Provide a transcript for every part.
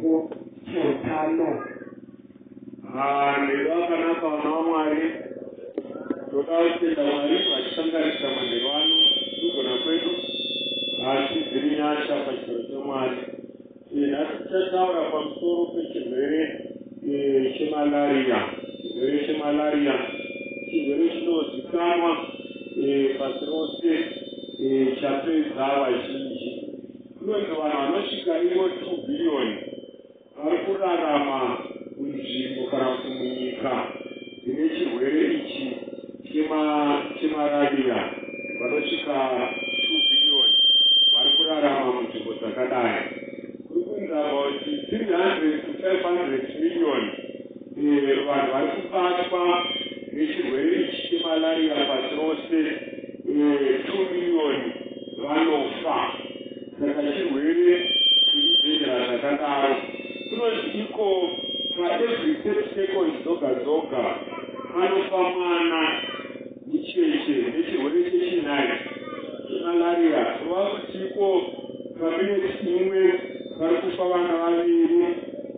Chitengo Cheutano. Manheru akanaka vana vaMwari. Toda kutenda Mwari vachisanganisa manheru ano kugona kwedu asi dziri nyasha pachigaro chaMwari. Nhasi tichataura pamusoro pechirwere chemalaria. Chirwere chemalaria chirwere chinozikanwa pasi rose chapedza vazhinji. Kunonzi vanhu vanosvika ivo 2 billion vari kurarama munzvimbo kana kuti munyika dzine chirwere ichi chemalaria. Vanosvika 2 billion vari kurarama munzvimbo dzakadai. Kuri kunzi about 300 to 500 million vanhu vari kubatwa nechirwere ichi chemalaria pasi rose, 2 million vanofa. Saka chirwere chiri dangerous zvakadaro. Kunonzi iko paevery 30 seconds dzoga dzoga panofa mwana mucheche nechirwere chechinai chemalaria. Kureva kuti iko pamineti imwe pari kufa vana vaviri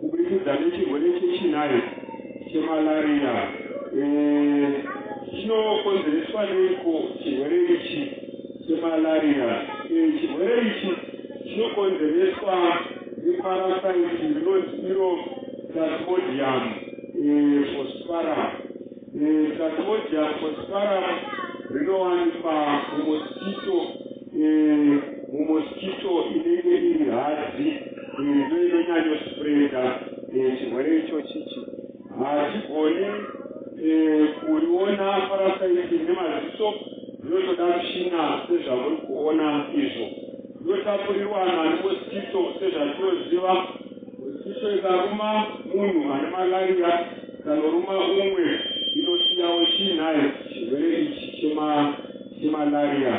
kuburikidza nechirwere chechinai chemalaria. Chinokonzereswa neiko chirwere ichi chemalaria? Chirwere ichi chinokonzereswa neparasite rinonzi iro Plasmodium falciparum. Plasmodium falciparum rinowanikwa mumosquito inenge iri hadzi, ndo inonyanyospreada chirwere ichochichi. Hatigoni kuriona parasite nemaziso, rinotoda mushina sezvamuri kuona izvo. Rinotapurirwana nemosquito sezvatinoziva. Mosquito ikaruma munhu ane malaria, ikanoruma umwe, inosiyawo chiinayo chirwere ichi chemalaria.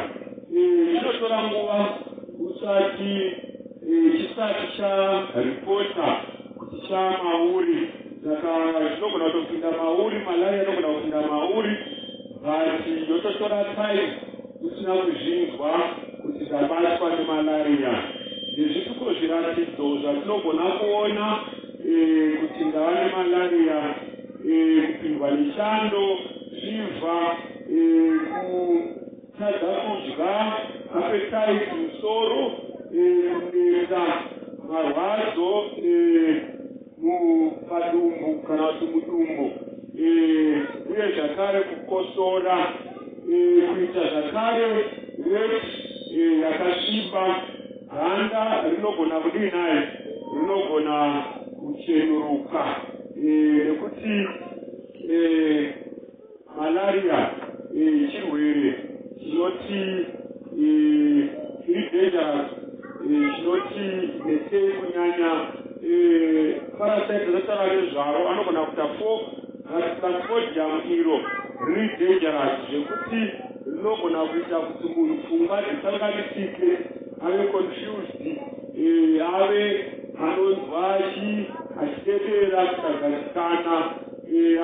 Chinotora nguva usati chisati charipota kuti chamauri, saka chinogona kutopinda mauri. Malaria inogona kupinda mauri, but yototora time usina kuzvinzwa kuti ndabatwa nemalaria. Ndezvipiko zviratidzo zvatinogona kuona kuti ndava nemalaria? Kupindwa nechando, fever, kutadza kudya, appetite, musoro kunetsa, marwadzo padumbu kana kuti mudumbu, uye zvakare kukosora, kuita zvakare weti yakasviba, ganda rinogona kudii naye, rinogona kuchenuruka, nekuti malaria chirwere chinoti chiri dangerous, chinoti netsei kunyanya parasite rinotaura nezvaro anogona kuita four, but Plasmodium iro riri dangerous zvekuti rinogona kuita kuti munhu pfungwa dzisanganisike, ave confused, ave anonzwa achidedera, kusagadzikana,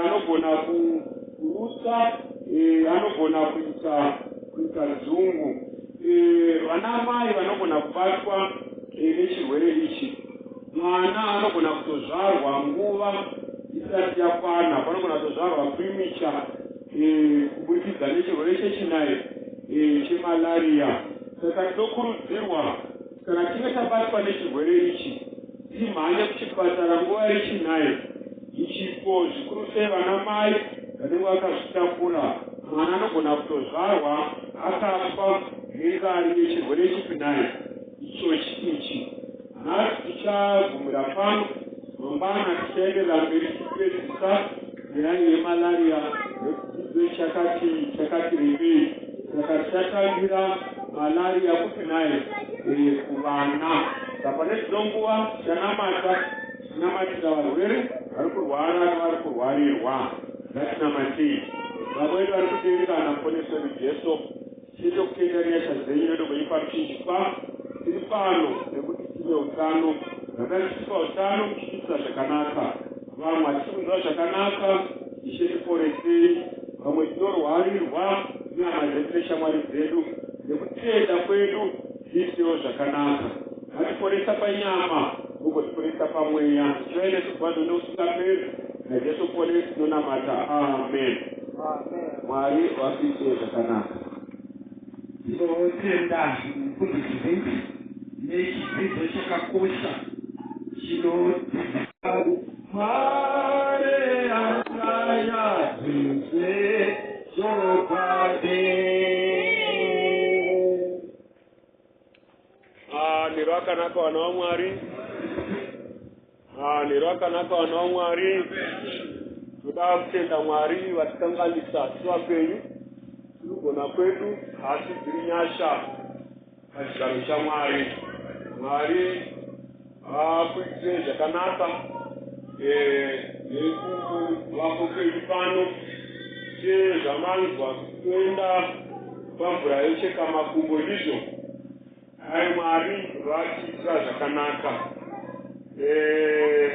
anogona kurutsa, anogona kuita dzungu. Vana mai vanogona kubatwa nechirwere ichi. Mwana anogona kutozvarwa nguva isati yakwana, panogona kutozvarwa premature kuburikidza nechirwere chechinai chemalaria. Saka tinokurudzirwa, kana tinge tabatwa nechirwere ichi, timhanye kuchipatara nguva yechinai ichipo, zvikuru sei vana mai vanenge vakazvitakura. Mwana anogona kutozvarwa akafa nengari yechirwere chipinai ichochi ichi. Nhasi tichagumira pano, mangwana tichaenderera mberi tichipedzisa nyaya yemalaria nekudzidzo chakati rebei. Saka tichatangira malaria kupi naye? Kuvana. Saka pane dzino nguva tichanamata, tichinamatira varwere vari kurwara nevari kurwarirwa. Ngatinamatei. Baba vedu vari kudenga naMuponesi wedu Jesu, tinoda kutenda nyasha dzenyu nerudo rwenyu pamuchinjikwa. Tiri pano nekuti tine utano. Makatipa utano muchitiitira zvakanaka. Vamwe hatisi kunzwa zvakanaka, Ishe tiporesei. Vamwe tinorwarirwa nehama dzedu neshamwari dzedu, nekutenda kwedu tiitewo zvakanaka. Matiporesa panyama. Mugotiporesa pamweya. Tivai nesu bvando neusingaperi. NaJesu Muponesi tinonamata. Amen. Mwari vakuitire zvakanaka. Tinotenda Mufundisi Vince nechidzidzo chakakosha chinodzidzisa. Mwari anganyadziswe chokwadi. Ah, nero akanaka vana vaMwari. Ah, nero akanaka vana vaMwari. Toda kutenda Mwari vatikanganisa tiri vapenyu. Tirikugona kwedu asi dziri nyasha pachigaro chaMwari. Mwari akuitire zvakanaka eh, nekuvapo kwedu pano. Sezvamanzwa kuti toenda pamvura yocheka makumbo ndizvo. Dai Mwari vatiitira zvakanaka. Eh,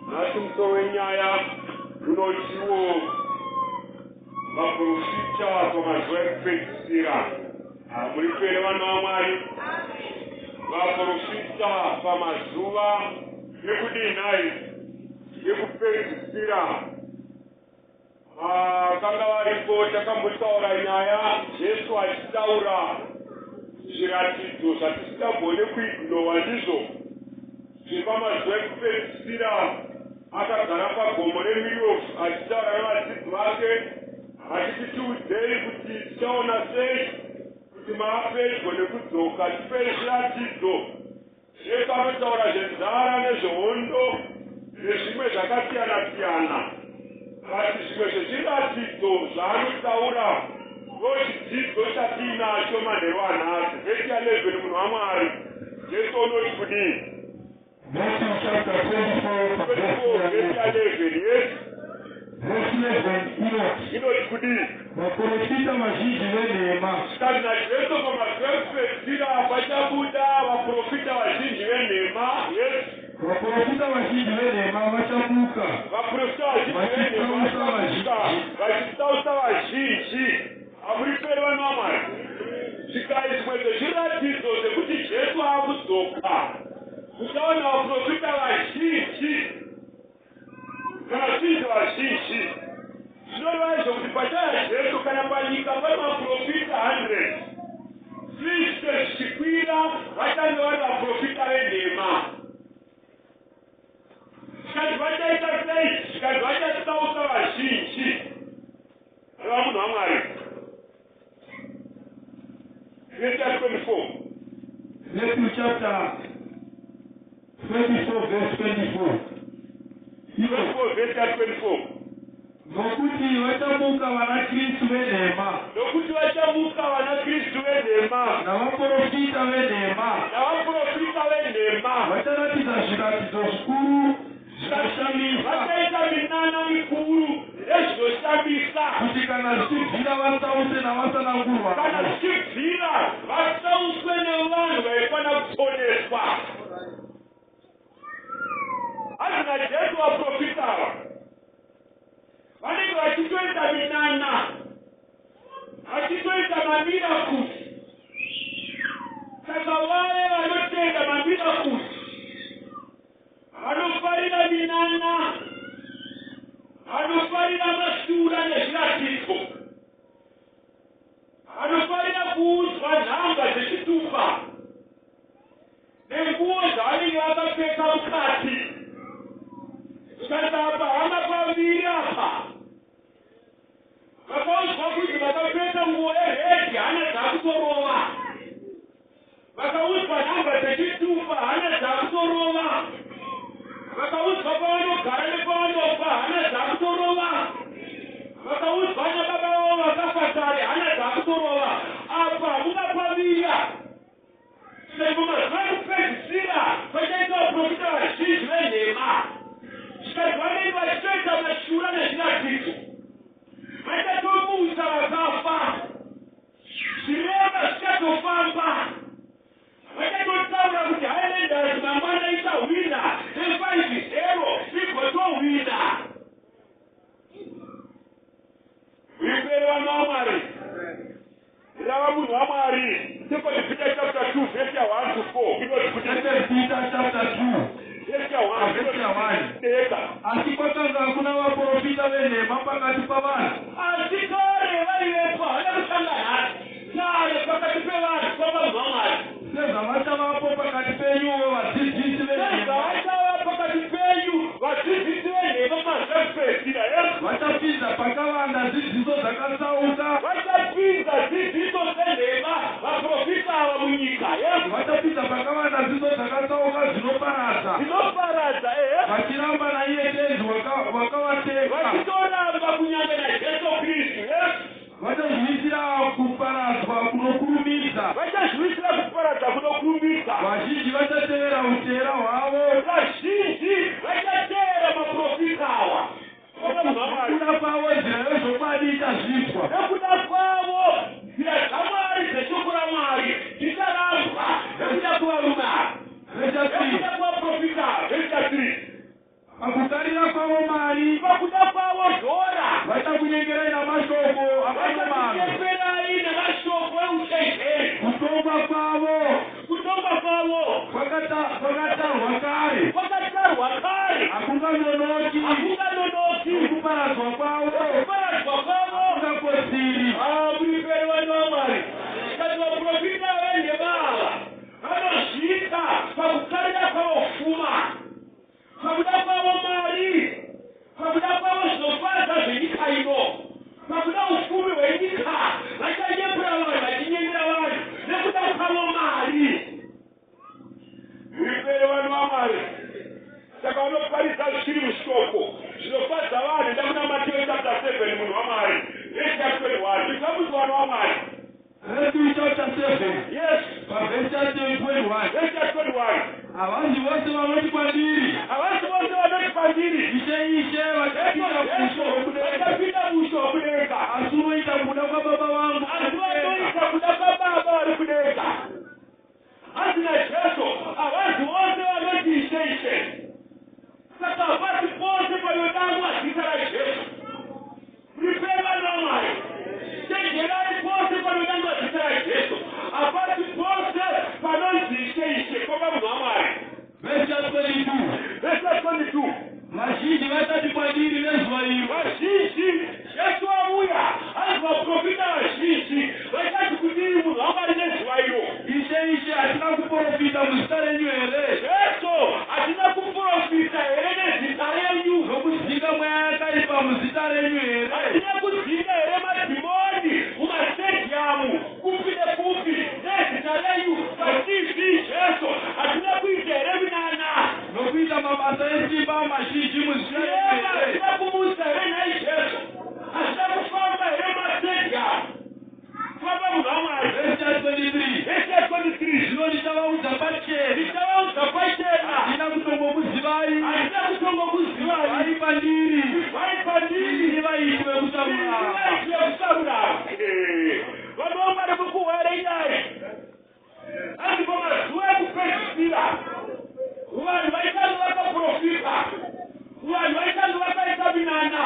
nhasi musoro wenyaya unotiwo vaprofita pamazuva ekupedzisira. Ah, muri pere vana vaMwari? Vaprofita pamazuva ekudii nhai? Ekupedzisira. Vakanga varipo takambotaura nyaya Jesu achitaura zviratidzo zvatisingagone kuignowa ndizvo zvepamazuva ekupedzisira akagara pagomo reMiriofu achitaura nevadzidzi vake achiti tiudzei kuti tichaona sei kuti maapedyo nekudzoka tipei zviratidzo Jesu anotaura zvenzara nezvehondo nezvimwe zvakasiyana-siyana, but zvimwe zvezviratidzo zvaanotaura ndochidzidzo chatiinacho manheru anhasi. Vhesi ya 11 munhu waMwari, Jesu unoti kudii? Matthew chapter 24 24 vhesi ya 11 yes. Verse 11 inoti, Inoti kudii? Vaprofita vazhinji venhema. Zvikanzi naJesu pamazuva ekupedzisira pachabuda vaprofita vazhinji venhema. Yes. Vaprofita vazhinji venhema vachamuka. Vaprofita vazhinji venhema vachamuka vachitsausa vazhinji. Hamuriperi vanhu vaMwari. Svikai zvimwe zvezviratidzo zvekuti Jesu akudzoka. Muchaona vaprofita vazhinji. Kana zvinzi vazhinji, zvinoreva izvo kuti pachaya Jesu kana panyika pane vaprofita 100, 50 zvichikwira vachange vari vaprofita venhema. Zvikanzi vachaita sei? Zvikanzi vachatsausa vazhinji. Reva munhu waMwari. Verse 24. Matthew chapter 24 verse 24. 24 verse 24. Nokuti vachamuka vana Kristu venhema. Nokuti vachamuka vana Kristu venhema. Navaprofita venhema. Navaprofita venhema. Vacharatidza zviratidzo zvikuru zvinoshamisa. Vachaita minana mikuru nezvinoshamisa. Kuti kana zvichibvira vatsause navasanangurwa. Kana zvichibvira vatsauswe nevanhu vaikwana kuponeswa. Hanzi naJesu vaprofita ava vanenge vachitoita minana, vachitoita mamiracles. Saka vaya vanotenda mamiracles Vanofarira minana, vanofarira mashura nezviratidzo, vanofarira kuudzwa nhamba dzechitupa nenguo dzavanenge vakapfeka mukati. Saka apa hama paviri apa vakaudzwa kuti vakapfeka nguo yeredhi hana dzakutorova. Vakaudzwa nhamba dzechitupa hana dzakutorova. Vakaudzwa pavanogara nepavanobva hana dzakutorova. Vakaudzwa nababa vavo vakafa kare hana dzakutorova. Apa mungapavira. Sezvo mazuva ekupedzisira pachaita vaprofita vazhinji venhema. Zvikanzi vanenge vachitoita mashura nezviratidzo. Vachatomutsa vakafa. Zvirema zvichatofamba. Vachatotaura kuti Highlanders mangwana ichahwina ne5 zero igotohwina. Uipere vana vaMwari. Rava munhu waMwari. Vhesi ya 1. Deka. Asi kwakanga kuna vaprofita venhema pakati pavanhu. Asi kare vaivepo, havana kutanga nhasi. Kare pakati pevanhu kwava munhu waMwari. Sezvavachavapo pakati penyuwo vadzidzisi venhema. Sezvavachava pakati penyu vadzidzisi venhema mazuva ekupedzisira. Yes. Vachapinza pakavanda dzidziso dzakatsauka. Vachapinza dzidziso dzenhema vaprofita ava munyika. Yes. Vachapinza pakavanda dzidziso dzakatsauka dzinoparadza. Dzinoparadza, ehe. Vachiramba naiye Tenzi wakavatenga. Vachitoramba kunyange naJesu Kristu. Yes. Vachazviisira kuparadzwa kunokurumidza. Vachazviwisira kuparadza kunokurumidza. Vazhinji vachatevera utera hwavo. Vazhinji vachateera maprofita awa. Nekuda kwavo nzira yezvokwadi ichazvidzwa. Nekuda kwavo nzira dzaMwari, dzeshoko raMwari, dzicharambwa nekuda kwevarume ava. Vhesi ya 3. Nekuda kwevaprofita ava. Vhesi ya 3. Pakukarira kwavo mari, Pakuda kwavo dhora, vachakunyengerai namashoko akanomano. Vachakunyeperai nemashoko euchenjeri. Kutongwa kwavo Kutongwa kwavo kwakatarwa kare. kwakatarwa kare. Hakunganonoki. Hakunganonoki. Nokuparadzwa kwavo Kuparadzwa kwavo hakungakotsiri. Muriperi, vanhu vaMwari, kati vaprofita venhema ava vanosvika pakukarira kwavo pfuma, pakuda kwavo mari, pakuda kwavo zvinofadza zvenyika ino, pakuda upfumi hwenyika. Vachanyepera vanhu, vachinyengera vanhu nekuda kwavo mari. Muriperi, vanhu vaMwari. Saka vanoparidza zvichiri mushoko zvinofadza vanhu. Enda kuna Mateo chapter 7, munhu waMwari, vhesi ya 21. Izvamuzi, vanhu vaMwari. Matthew chapter 7. Yes. Pavhesi ya 21. Vhesi ya 21. Havasi vose vanoti kwandiri, Havasi vose vanoti kwandiri, "Ishe, Ishe," vachapinda muushe hwokudenga. Vachapinda mushe wokudenga. Asi unoita kuda kwababa vangu Asi vari kudenga. vanoita kuda kwababa vari kudenga. Asi naJesu, havasi vose vanoti, "Ishe, Ishe." Saka hapasi pose panodanwa zita raJesu. Muripei, vanhu vaMwari. Chenjerai pose panodanwa zita raJesu. Hapasi pose panonzi, "Ishe, Ishe." Kwaba munhu waMwari. Vhesi ya 22. Vhesi ya 22. Vazhinji vachati kwandiri nezuva iro, Vazhinji, Jesu auya, hanzi vaprofita vazhinji vachati kudii, munhu waMwari, nezuva iro? "Ishe, Ishe, hatina kuprofita muzita renyu here? Jesu, hatina kuprofita here nezita renyu? Nokudzinga mweya yakaipa muzita renyu here?" Hatina kudzinga here madhimoni mumastadium, kupi nekupi, nezita renyu, paTV? Jesu, hatina kuita here minana? Nokuita mabasa esimba mazhinji muzita renyu Yeva, here?" hatina kumutsa here nhai Jesu? Hatina kufamba here mastadium? Famba, munhu waMwari. Vhesi ya 23. Vhesi ya 23. Zvino ndichavaudza pachena, Ndichavaudza pachena, "Handina kutongokuzivai. "Handina kutongokuzivai. Ibvai pandiri, Ibvai pandiri, imi vaiti vekusarurama." Vekusarurama. Vanhu vaMwari, mukuhwere nyaya. Hanzi pamazuva ekupedzisira vanhu vaichange vakaprofita, vanhu vaichange vakaita minana,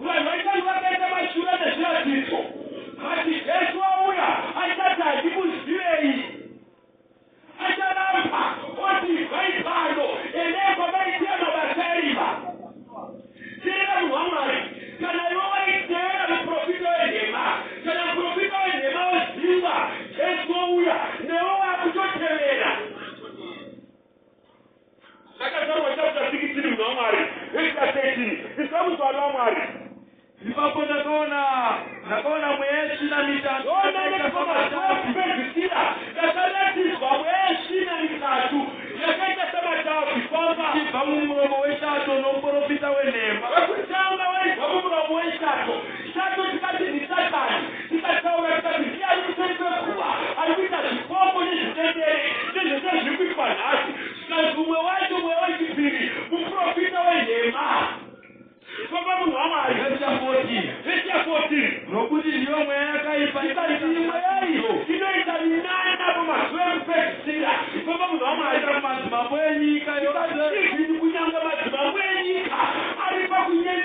vanhu vaichange vakaita mashura nezviratidzo. Ati Jesu auya, achati, "Handikuzivei." Acharamba oti, "Ibvai pano, endai kwamaitira mabasa erima." Teerera, munhu waMwari. Kana iwe waiteera muprofita wenhema, kana muprofita wenhema woziva, Jesu wouya, newe wakutotevera. Zvakazarurwa chapter 16, munhu waMwari, vhesi ya 13. Izvamuzi, wamwari. Ipapo ndakaona mweya yetsvina mitatu yakaita Onanepamazuva samatapi. ekupedzisira ndakaratidzwa mweya yetsvina mitatu yakaita samatapi. Famba. Ichibva mumuromo weshato nomuprofita wenhema. Wekutanga waibva mumuromo weshato. Shato tikati ndiSatani. Tikataura tikati ndiani kuseri kwekuva ari kuita zvipoko nezvitendere nezvese zviri kuitwa nhasi. Zvikanzi umwe wacho, mweya wechipiri, muprofita wenhema. Famba, munhu waMwari. Vhesi ya 14. Vhesi ya 14. Nokuti ndiyo mweya yakaipa Tikati mweya iyo inoita minana pamazuva ekupedzisira. Famba, munhu waMwari. inoita madzimambo enyika yose. Even kunyange madzimambo enyika ari pakunyengerwa.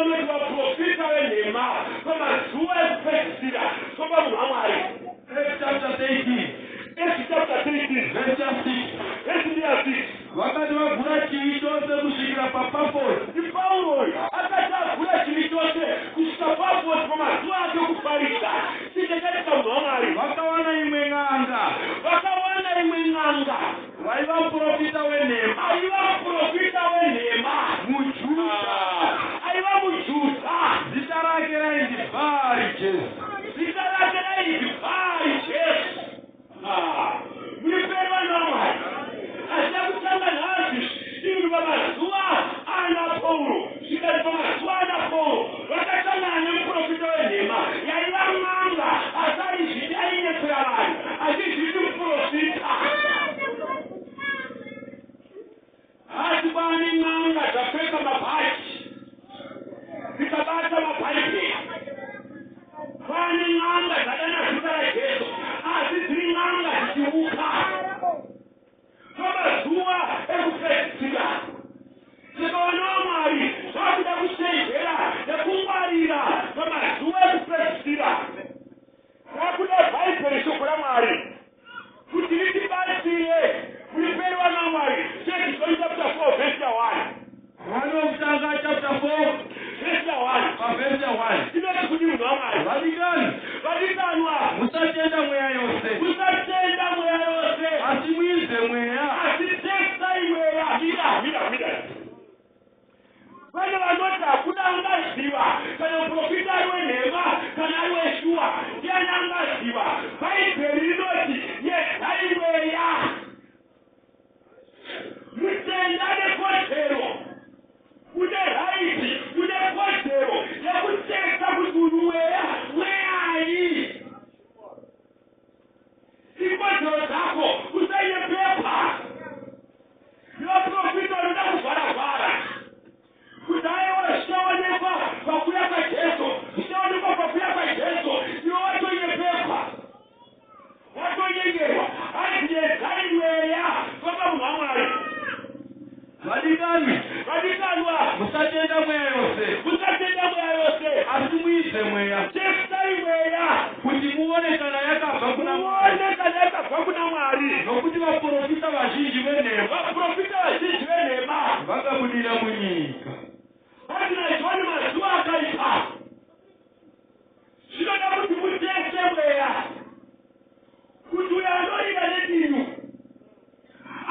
Unoti vaprofita venhema pamazuva ekupedzisira. Soma, munhu waMwari. Acts chapter 13. Acts chapter 13. Verse 6. Vhesi ndiya 6. Vakati vagura chivi chose kusvikira paPafosi, NdiPauro akati agura chivi chose kusvika Pafosi pamazuva ake okuparidza. Chii chakaitika, munhu waMwari? Vakawana imwe n'anga, Vakawana imwe n'anga, vaiva muprofita wenhema, aiva muprofita wenhema, muJudha, aiva muJudha, zita rake rainzi Bhari Jesu. Zita rake rainzi Bhari Jesu. Muri peri, vanhu vaMwari. Hazina kutanga nhasi iri. Pamazuva ana Pauro, zvikati pamazuva ana Pauro vakasangana nemuprofita wenhema yaiva n'anga, asi aizviti, ainyepera vanhu achizviti muprofita. Asi kwaane n'anga dzapfeka mabhachi, dzikabata mabhaibheri. Kwaane n'anga dzadana zita raJesu, asi dziri n'anga dzichiuka pamazuva ekupedzisira. Saka vana vaMwari, zvakuda kuchenjera nekungwarira pamazuva ekupedzisira. Zvakuda Bhaibheri, shoko raMwari, kuti ritibatsire. Muri peri, vana vaMwari. First John chapter 4 verse 1. Yohane wokutanga chapter 4, Verse 1. pavhesi 1. Inoti kuti, munhu waMwari? Vadikani, Vadikanwa, musatenda mweya yose, musatenda mweya yose, asi muidze mweya, asi testai mweya. Mira, mira, mira. Vane vanoti hakuna angaziva kana muprofita ari wenhema kana ari weshuwa. Ndiani angaziva? Bhaibheri rinoti yedzai mweya. Mutenda nekodzero, une right, une kodzero yekutesta kuti uri mweya mweyai. Ikodzero dzako, usaine pepa nevaprofita vanoda kuvhara-vhara kuti aiwa, zvichaonekwa pakuya kwaJesu, zvichaonekwa pakuya kwaJesu. Iwe watonyepepa, watonyengerwa. Hanzi yedzai mweya. Baba, munhu waMwari. Vadikani, Vadikanwa, musatenda mweya yose, musatenda mweya yose, asi muidze mweya, testai mweya, kuti muone kana yakabva kuna Mwari, muone kana yakabva kuna Mwari, nokuti vaprofita vazhinji venhema vaprofita vazhinji venhema vakabudira munyika. Hanzi naJohni, mazuva akaipa. Zvinoda kuti muteste mweya, kuti uyo anorira nedinyu,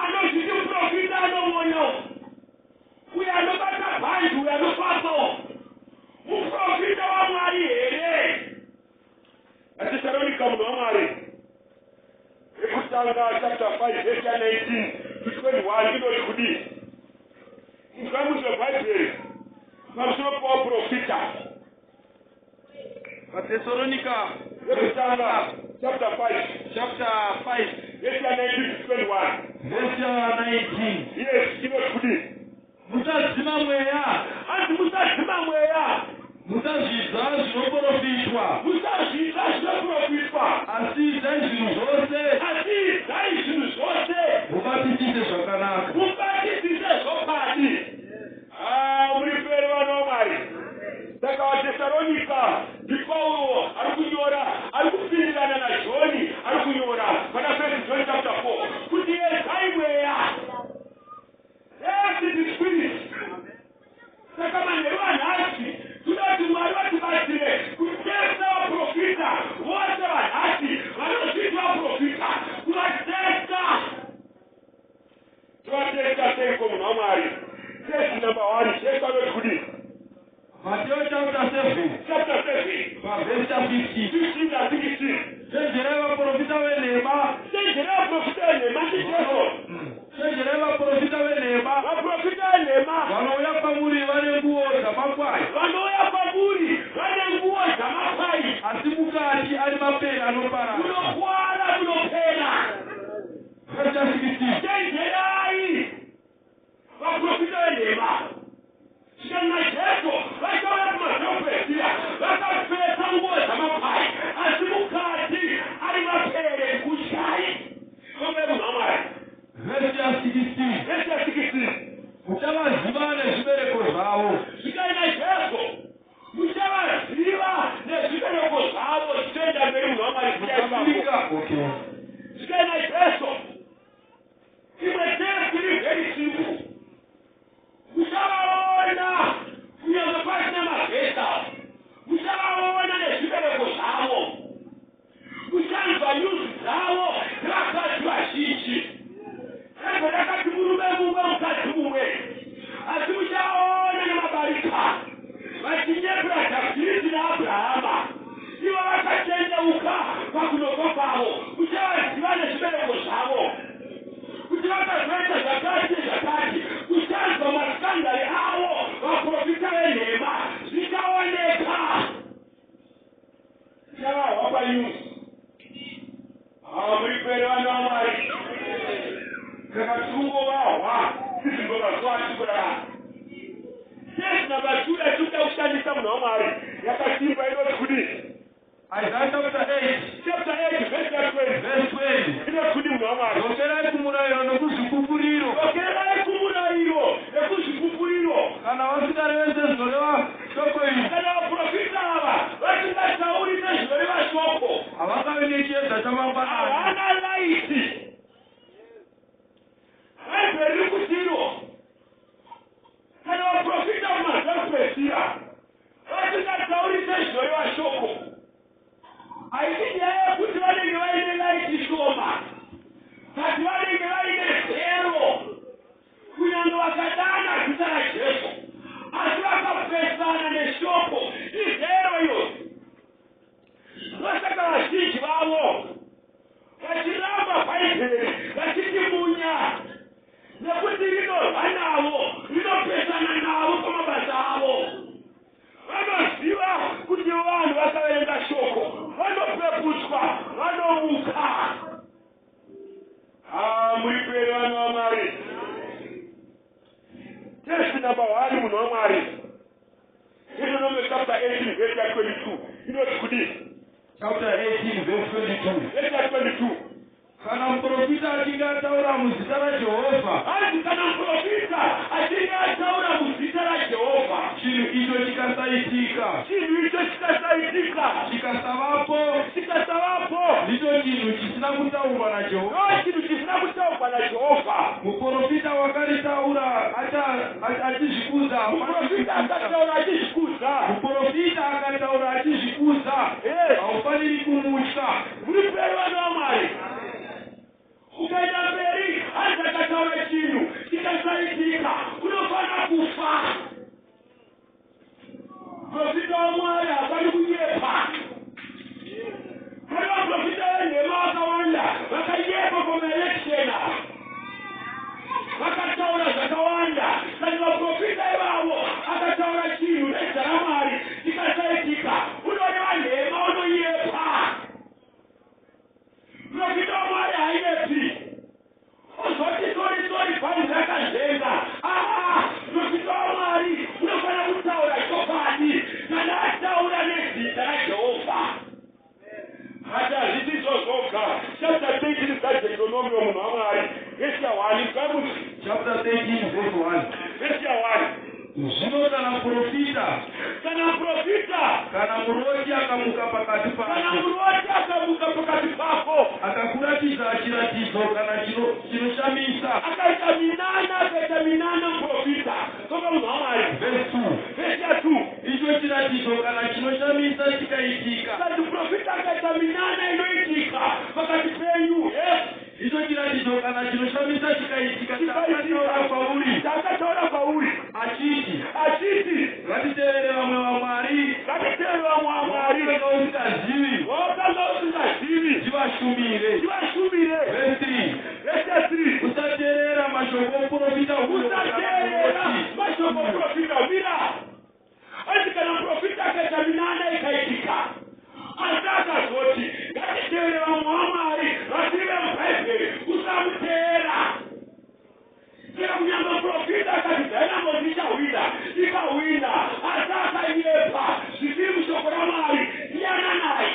anozviti muprofita, anoona uyo anobata bhanji, uyo anofambawo, muprofita waMwari here? Atesalonika, munhu waMwari, ekutanga chapter 5 verse ya 19 to 21 inoti kudii? Mukamuzi webhaibheri pamusoro pavaprofita. Vatesalonika yekutanga chapter 5, chapter 5, verse ya 19 to 21. Verse ya 19. Yes, inoti kudii? Musadzima mweya. Hanzi musadzima mweya. Musazvidza zvinoprofitwa, Musazvidza zvinoprofitwa, asi idzai zvinhu zvose, asi idzai zvinhu zvose, mubatisise zvakanaka. Mubatisise zvokwadi. Muri peri, vana vaMwari. Saka vaTesalonika, ndiPauro ari kunyora, ari kupindirana naJohni, ari kunyora pana First John chapter 4 kuti edzai mweya, test the spirit. Saka manheru anhasi toda kuti Mwari vatibatsire kutesta vaprofita vose vanhasi vanozviti vaprofita, kuvatesta. Tovatesta seiko, munhu waMwari? Test number one, Jesu anoti kudii? Mateo chapter 7, Chapter 7, pavhesi 15. 15 na 16. Chenjerai vaprofita venhema. Chenjerai vaprofita venhema, ndiJesu. Chenjerai vaprofita venhema, Vaprofita venhema, vanouya kwamuri vane nguo dzamakwai, vanouya kwamuri vane nguo dzamakwai, asi mukati ari mapere anoparadza. Munokwara, munopera. Vhesi 16. Chenjerai vaprofita venhema. Kana Jesu vachauya kumazuva vakapfeka nguo dzamakwai, asi mukati ari mapere kushai. Vamwe, munhu waMwari. Vhesi ya 16. Vhesi ya 16. Muchavaziva nezvibereko zvavo. Zvikai naJesu. Vakatsauka pakunobva kwavo, uchavaziva nezvibereko zvavo. Kuti vakazoita zvakati nezvakati, uchanzwa mascandal avo vaprofita venhema, zvichaoneka. Tichavahwa panews. Muri kwere vanhu vaMwari. Saka tikungovahwa sizvingo mazuva atiri kurarama. Test number 2 yatiri kuda kushandisa munhu waMwari yakasimba inoti kudii? Isaiah chapter 8, Chapter 8 verse ya 20. Verse 20. Inoti kudii munhu waMwari? Dzokerai kumurayiro nokuzvipupuriro. Dzokerai kumurayiro nekuzvipupuriro. Kana vasingarevi sezvinoreva shoko iri, Kana vaprofita ava vasingatauri sezvinoreva shoko, havangavi nechiedza chamangwanani. Havana light. Bhaibheri riri kutiro kana vaprofita mumazuva ekupedzisira vasingatauri sezvinoreva shoko, haisi nyaya yekuti vanenge vaine light shoma, but vanenge vaine zero. Kunyange vakadana zita raJesu, asi vakapesana neshoko, izero iyo. Ndosaka vazhinji vavo vachiramba Bhaibheri vachiti munya, nekuti rinorwa navo, rinopesana navo pamabasa avo. Vanoziva kuti vanhu vakaverenga shoko vanopeputswa, vanomuka. Ha, muri kwere vanhu vaMwari. Test number 1 munhu waMwari, Deuteronomy chapter 18 verse ya 22 inoti kudii? Chapter 18, verse 22. Verse ya 22. Kana muprofita achinge ataura muzita raJehovha, Hanzi kana muprofita achinge ataura muzita raJehovha, chinhu icho chikasaitika, chinhu icho chikasaitika, chikasavapo, chikasavapo, ndicho chinhu chisina kutaurwa naJehovha. Ndo chinhu chisina kutaurwa naJehovha. Muprofita wakaritaura achizvikudza, Muprofita akataura achizvikudza, muprofita akataura achizvikudza, haufaniri kumutya. Muri mberi vanhu vaMwari. Ukaenda mberi, hanzi akataura chinhu chikasaitika, unofanira kufa. Profita waMwari hafani kunyepa. Pane vaprofita venhema vakawanda vakanyepa pamaelection, vakataura zvakawanda. Saka vaprofita ivavo akataura chinhu nezita raMwari chikasaitika, unoreva nhema, unonyepa. Profita waMwari hainyepi. Ozoti, "Sorry, sorry, bhandi rakazvenga." Aa, profita waMwari unofanira kutaura chokwadi kana ataura nezita raJehovha. Hati hazvisi izvo zvoga. Chapter 13 zaDeuteronomio munhu waMwari, vhesi ya1 kamuti. Chapter 13, verse 1. Vhesi ya1. Zvino kana muprofita, Kana muprofita, kana muroti akamuka pakati kana pako, muroti akamuka pakati pako, akakuratidza chiratidzo kana chinoshamisa, akaita minana, akaita minana muprofita soka munhu waMwari. Verse 2. Vhesi ya2. Icho chiratidzo kana chinoshamisa chikaitika, Kati muprofita akaita minana inoitika pakati penyu, yes. Icho chiratidzo kana chinoshamisa chikaitika chaakataura kwauri, Chaakataura kwauri, achiti, achiti, "Ngatitevere vamwe vamwari," "Ngatitevere vamwe vamwari," wakanga usingazivi, wakanga usingazivi, tivashumire. Tivashumire. Verse 3. Vhesi ya3. Usateerera mashoko omuprofita uyo kana Usateerera muroti. mashoko muprofita. Mira, asi kana muprofita akaita minana ikaitika, asi akazoti, "Ngatitevere vamwe vamwari vasiri vemubhaibheri," usamuteera. Saka kunyange muprofita akati Dynamos ichahwina, ikahwina, asi akanyepa zvisiri mushoko raMwari, siyana naye.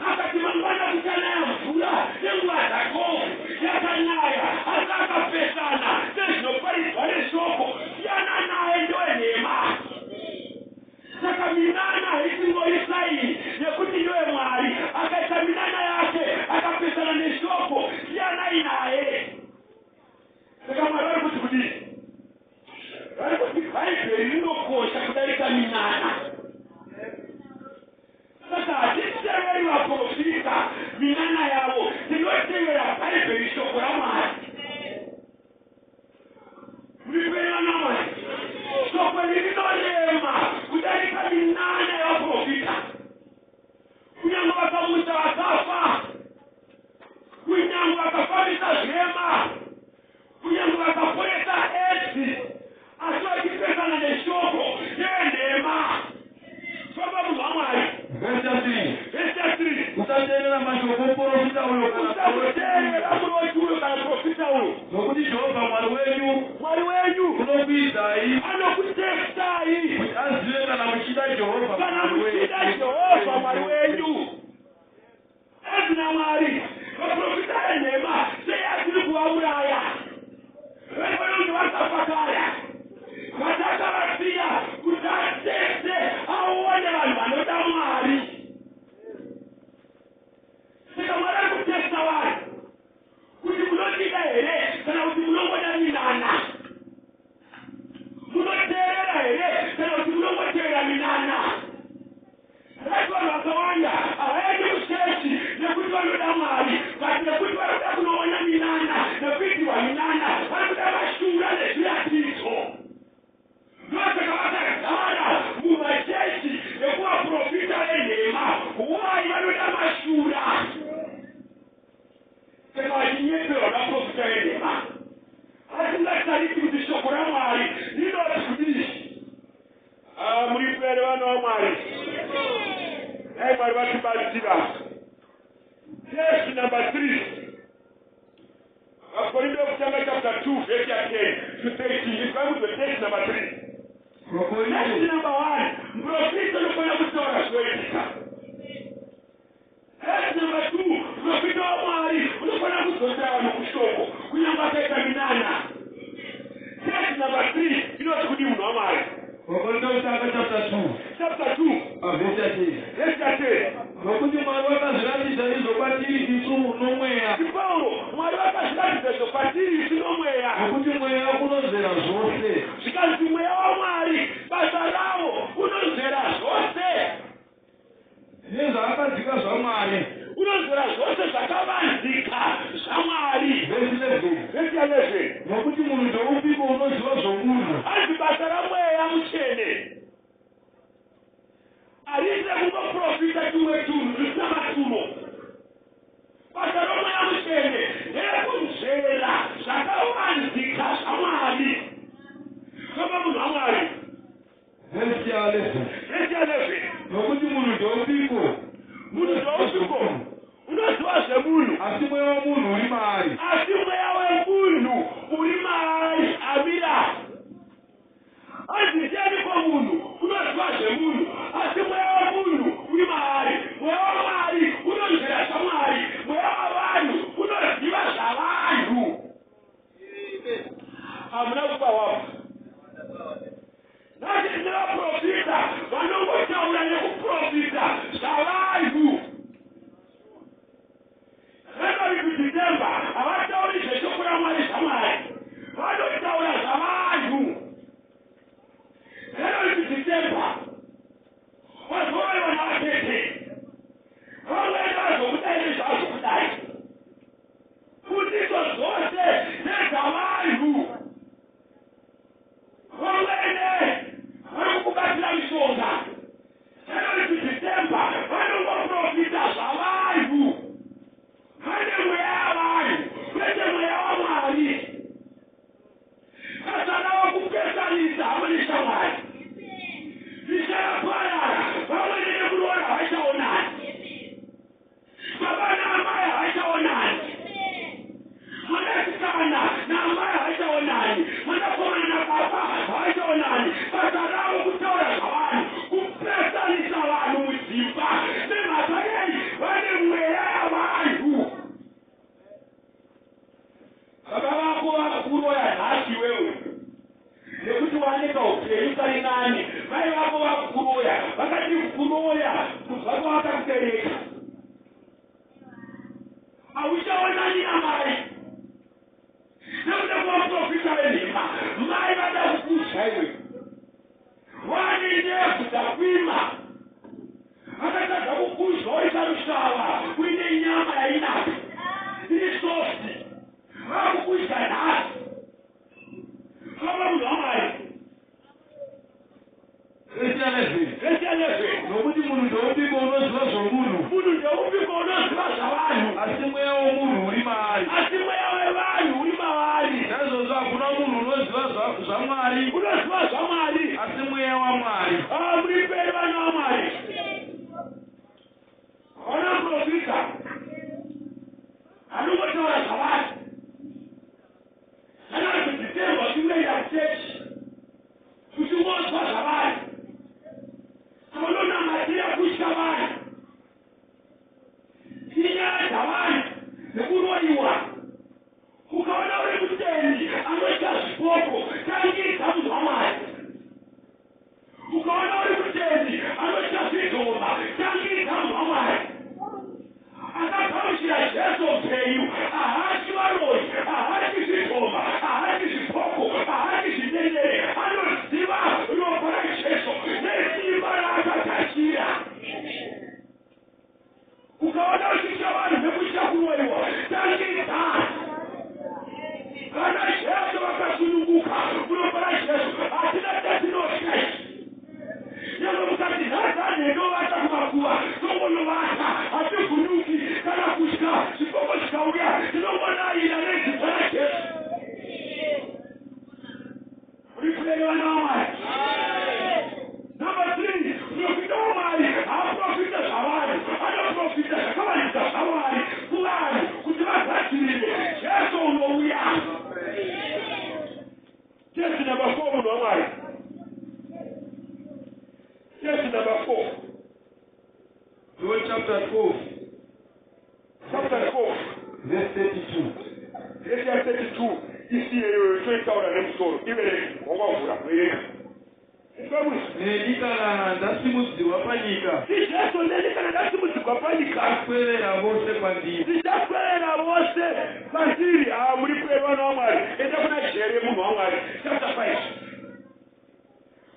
Akati mangwana kuchanaya mvura nenguva dzakovu, yakanaya, asi akapesana nezvinoparidzwa neshoko, siyana naye, ndowenhema. Saka minana haisingori yekuti ndowe Mwari. Akaita minana yake akapesana neshoko, siyanai naye. Saka Mwari vari kuti kudii? Vari kuti Bhaibheri rinokosha kudarika minana. Saka hatiteveri vaprofita minana yavo, tinotevera Bhaibheri, shoko raMwari. Muriperi namwari, shoko iri rinorema kudarika minana yavaprofita. muchida Jehovha Kana Mwari wenyu. muchida Jehovha Mwari wenyu. Ezina Mwari, vaprofita venhema sei asiri kuvauraya? Vaifanira kuti vasafa kare. Vatakavasiya kuti atese aone vanhu vanoda Mwari. Saka Mwari ari kutesta vanhu kuti munondida here kana kuti munongoda minana. Munoteerera here kana kuti munongoteera minana. Right, vanhu vakawanda havaendi kuchechi nekuti vanoda Mwari, but nekuti vanoda kunoona minana nekuitirwa minana. Vari kuda mashura nezviratidzo. Ndosaka vakagara mumachechi nekuvaprofita venhema. Wai? Vanoda mashura. Saka vachinyeperwa vaprofita venhema, asingatarisi kuti shoko raMwari rinoti kudii. Ah, muri pere, vana vaMwari. Dai Mwari vatibatsira. Test number 3, Vakorinto vekutanga chapter 2 verse ya 10 to 13. Is going to test number 3. Test Vakorinto number 1, muprofita unofanira kutaura zvinoitika. Test number 2, muprofita waMwari unofanira kudzosera vanhu kushoko kunyange akaita minana. Test number 3 inoti kudii, munhu waMwari? Vakorinto vekutanga chapter 2, Chapter 2, vhesi ya 10. Verse ya 10. Nokuti Mwari wakazviratidza izvo kwatiri isu nomweya. Paulo, Mwari vakazviratidza izvo kwatiri isu nomweya. Nokuti mweya unonzvera zvose, Zvikanzi mweya waMwari basa ravo unonzvera zvose, nezvakavanzika zvaMwari. Unonzvera zvose zvakavanzika zvaMwari. Vhesi 11. Vhesi ya 11. Nokuti munhu ndoupiko unoziva zvomunhu, Hanzi basa ramweya mutsvene harisi rekungoprofita tumwe tunhu tusina maturo. Basa romweya mutsvene nderekunzvera zvakavanzika zvaMwari. Kama munhu waMwari. Vhesi ya 11. Vhesi ya 11. Nokuti munhu ndoupiko Munhu ndoupiko unoziva zvemunhu, asi mweya womunhu uri maari? Asi mweya wemunhu uri maari? Amira, hanzi ndianiko munhu unoziva zvemunhu asi mweya wemunhu uri maari? Mweya waMwari unonzvera zvaMwari, mweya wavanhu unoziva zvavanhu. Hamuna kupa wapo. Nhasi tine vaprofita vanongotaura nekuprofita zvavanhu. January to December havatauri zveshoko raMwari zvaMwari, vanotaura zvavanhu. January to December vazoroiwa navatete, vamwene vazokudai nezvazokudai. Fundiso dzose ndedzavanhu. Vamwene vari kukubatira mishonga. January to December vanongoprofita zvavanhu. Vane mweya yavanhu, kwete mweya waMwari. Basa ravo kupesanisa hama neshamwari. Misha yaparara, vamwene nekuroora havachaonani, baba naamai havachaonani, mwanasikana naamai havachaonani, mwanakomana nababa havachaonani. Basa ravo kutaura zvavanhu, kupesanisa vanhu mudzimba. Nemhaka yei? Vane mweya yavanhu. Baba vako vakuroya nhasi iwewe nekuti waneka upenyu kari nani. Mai vako vakuroya, vakati kuroya kubva kwavakakubereka. Hauchaonani namai nekuda kuvaprofita venhema. Mai vada kukudya iwe, wane ndebvu dzakwima, akatadza kukudya oita rusava uine nyama yainaka iri soft. Vakukudya nhasi. Kama munhu waMwari. Vhesi ya 11. Vhesi ya 11. Nokuti munhu ndoupiko unoziva zvomunhu, Munhu Ndovata kumakuva, tongonovata, hativhunduki kana kutya. Zvipoko zvikauya, tinongonaira nezita raJesu. Uri kureva, vana vaMwari? Number 3, profita waMwari haaprofita zvavanhu, anoprofita zvakavanzika zvaMwari kuvanhu kuti vagadzirire Jesu unouya. Test number 4, munhu waMwari, test number 4. John chapter 12, Chapter 12, verse 32. Verse ya 32. Isiye iyoyo, toitaura nemusoro. Iverenge, wangwavhura, verenga. Neni kana ndasimudzirwa panyika, Jesu, neni kana ndasimudzirwa panyika, kwevera vose kwandiri. Ndichakwevera vose kwandiri. Ha, muri kweri, vana vaMwari. Enda kuna Jere, munhu waMwari, chapter 5.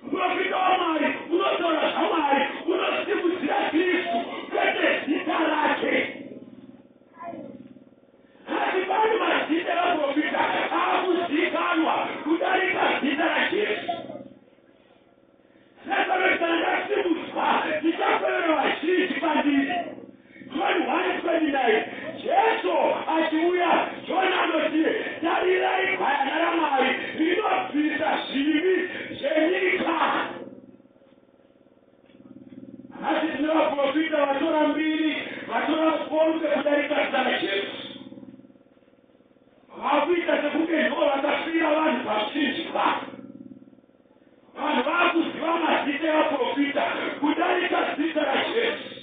Muprofita waMwari unotaura zvaMwari, unosimudzira Kristu, kwete zita rake. Asi pane mazita evaprofita akuzikanwa kudarika zita raJesu. Saka kana ndasimudzwa, ndichakwevera vazhinji kwandiri. John 1:29, Jesu achiuya, John anoti, "Tarirai gwayana raMwari rinobvisa zvivi zvenyika." Asi tine vaprofita vatora mbiri, vatora mukombe kudarika zita raJesu. Vakuita sekunge ndo vakafira vanhu pamuchinjikwa. Vanhu vakuziva mazita evaprofita kudarika zita raJesu,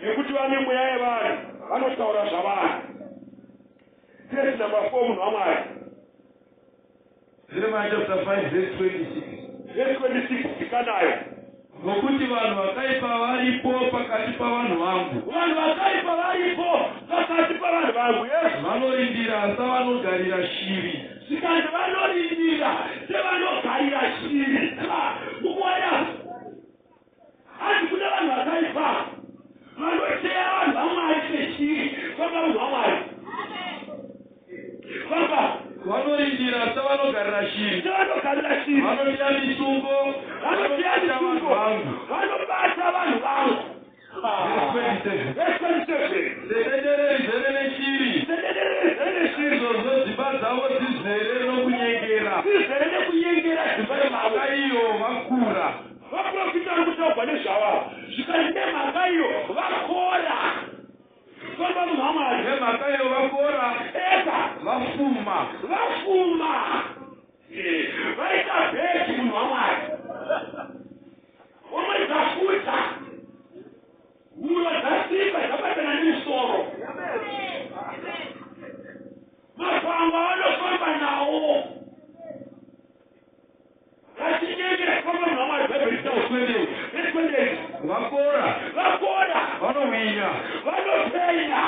nekuti vane mweya yevanhu, vanotaura zvavanhu. Test number 4, munhu waMwari. Jeremiah chapter 5 verse 26. Verse 26, dzikanayo. Nokuti vanhu vakaipa varipo pakati pavanhu vangu. Vanhu vakaipa varipo pakati pavanhu vangu, yes. Vanorindira savanogarira shiri. Zvikanzi vanorindira sevanogarira shiri. Mukuona, hanzi kune vanhu vakaipa vanoteya vanhu vaMwari seshiri. Famba, munhu waMwari, famba. Vanorindira savanogarira shiri. Sevanogarira shiri. Vanoteya misungo. Vanoteya vanobata vanhu misungo. vangu. Vanobata vanhu vangu. Verse 27. Verse 27. Sedendere rizere neshiri, Sedendere rizere neshiri, izvozvo dzimba dzavo dzizere nokunyengera. Dzizere nekunyengera dzimba dzavo. Nemhaka iyo vakura. Vaprofita vari kutaurwa nezvavo, zvikanzi nemhaka iyo vakora. Famba, munhu waMwari. Nemhaka iyo vakora. Eka. Vafuma. Vafuma. Vaita bhegi, munhu waMwari. Homwe dzafuta, huro dzasimba, dzabatana nemisoro. Mapango avanofamba nawo vachinyengera. Famba, munhu waMwari, Bhaibheri ritaura. Verse 28. Vakora. Vakora. Vanohwinya. Vanopenya.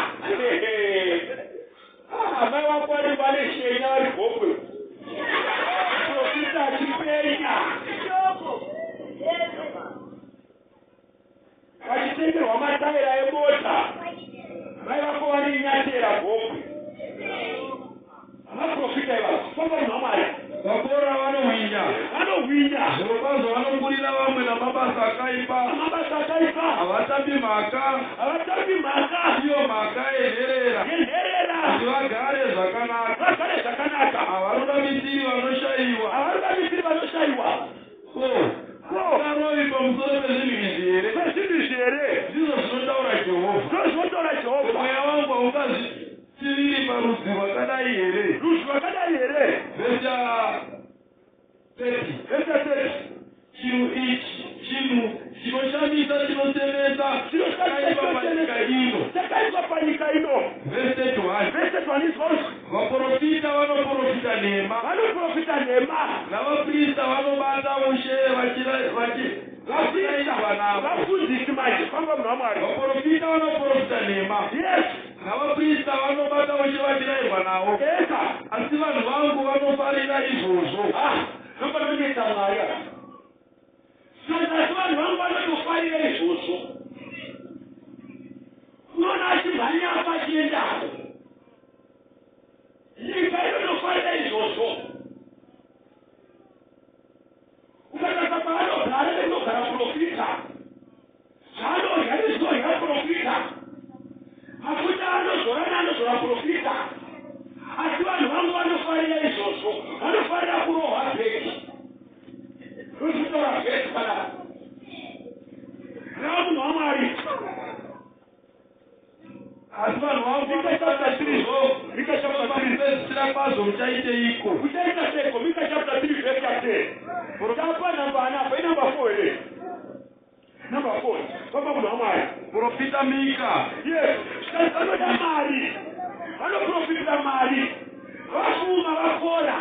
Ah, mai wako vari vane shenya, vari gokwe, profita achipenya, vachitengerwa mataira emota. Mai vako vane nyatera gokwe, maprofita ivavo. Famba, munhu waMwari. Vakora, vanohwinya. Vanohwinya. Zvirokwazvo vanokurira vamwe namabasa akaipa. Mabasa akaipa. Havatambi mhaka. Havatambi mhaka. Iyo mhaka yenherera, yenherera, kuti vagare zvakanaka. Vagare zvakanaka. Havaruramisiri vanoshayiwa. Havaruramisiri vanoshayiwa. Ko karovi pamusoro pezvinhu izvi here? Pezvinhu izvi here? Ndizvo zvinotaura Jehovha. Ndizvo zvinotaura Jehovha. Mweya wangu haungazvitiviri parudzi rwakadai here? Rudzi rwakadai here? Vhesi ya 30. Vhesi ya 30. Chinhu ichi chinhu chinoshamisa, chinosemesa, chakaitwa panyika ino. Chakaitwa panyika ino. Vhesi 31. Vhesi 31 izvozvo. Vaprofita vanoprofita nhema. Vanoprofita nhema. Navaprista vanobata ushe vachirayirwa navo. Vafundisi manje. Famba, munhu waMwari. Vaprofita vanoprofita nhema, navaprista vanobata ushe vachirayirwa navo. Eka. Asi vanhu vangu vanofarira izvozvo. Ah, ndopanonetsa Mwari apa. Saka asi vanhu vangu vanotofarira izvozvo. Unoona achimhanya apa, achiendako. Nyika inotofarira izvozvo. Ukatarisa paanogara nekunogara profita. kwazvo muchaiteiko? Uchaita seiko? Mika chapter 3 verse ya 10. Tapa namba anapa, inamba 4 here? Namba 4. Famba munhu waMwari. Profita Mika. Yes, vanoda mari. Vanoprofita mari. Vafuma vakora.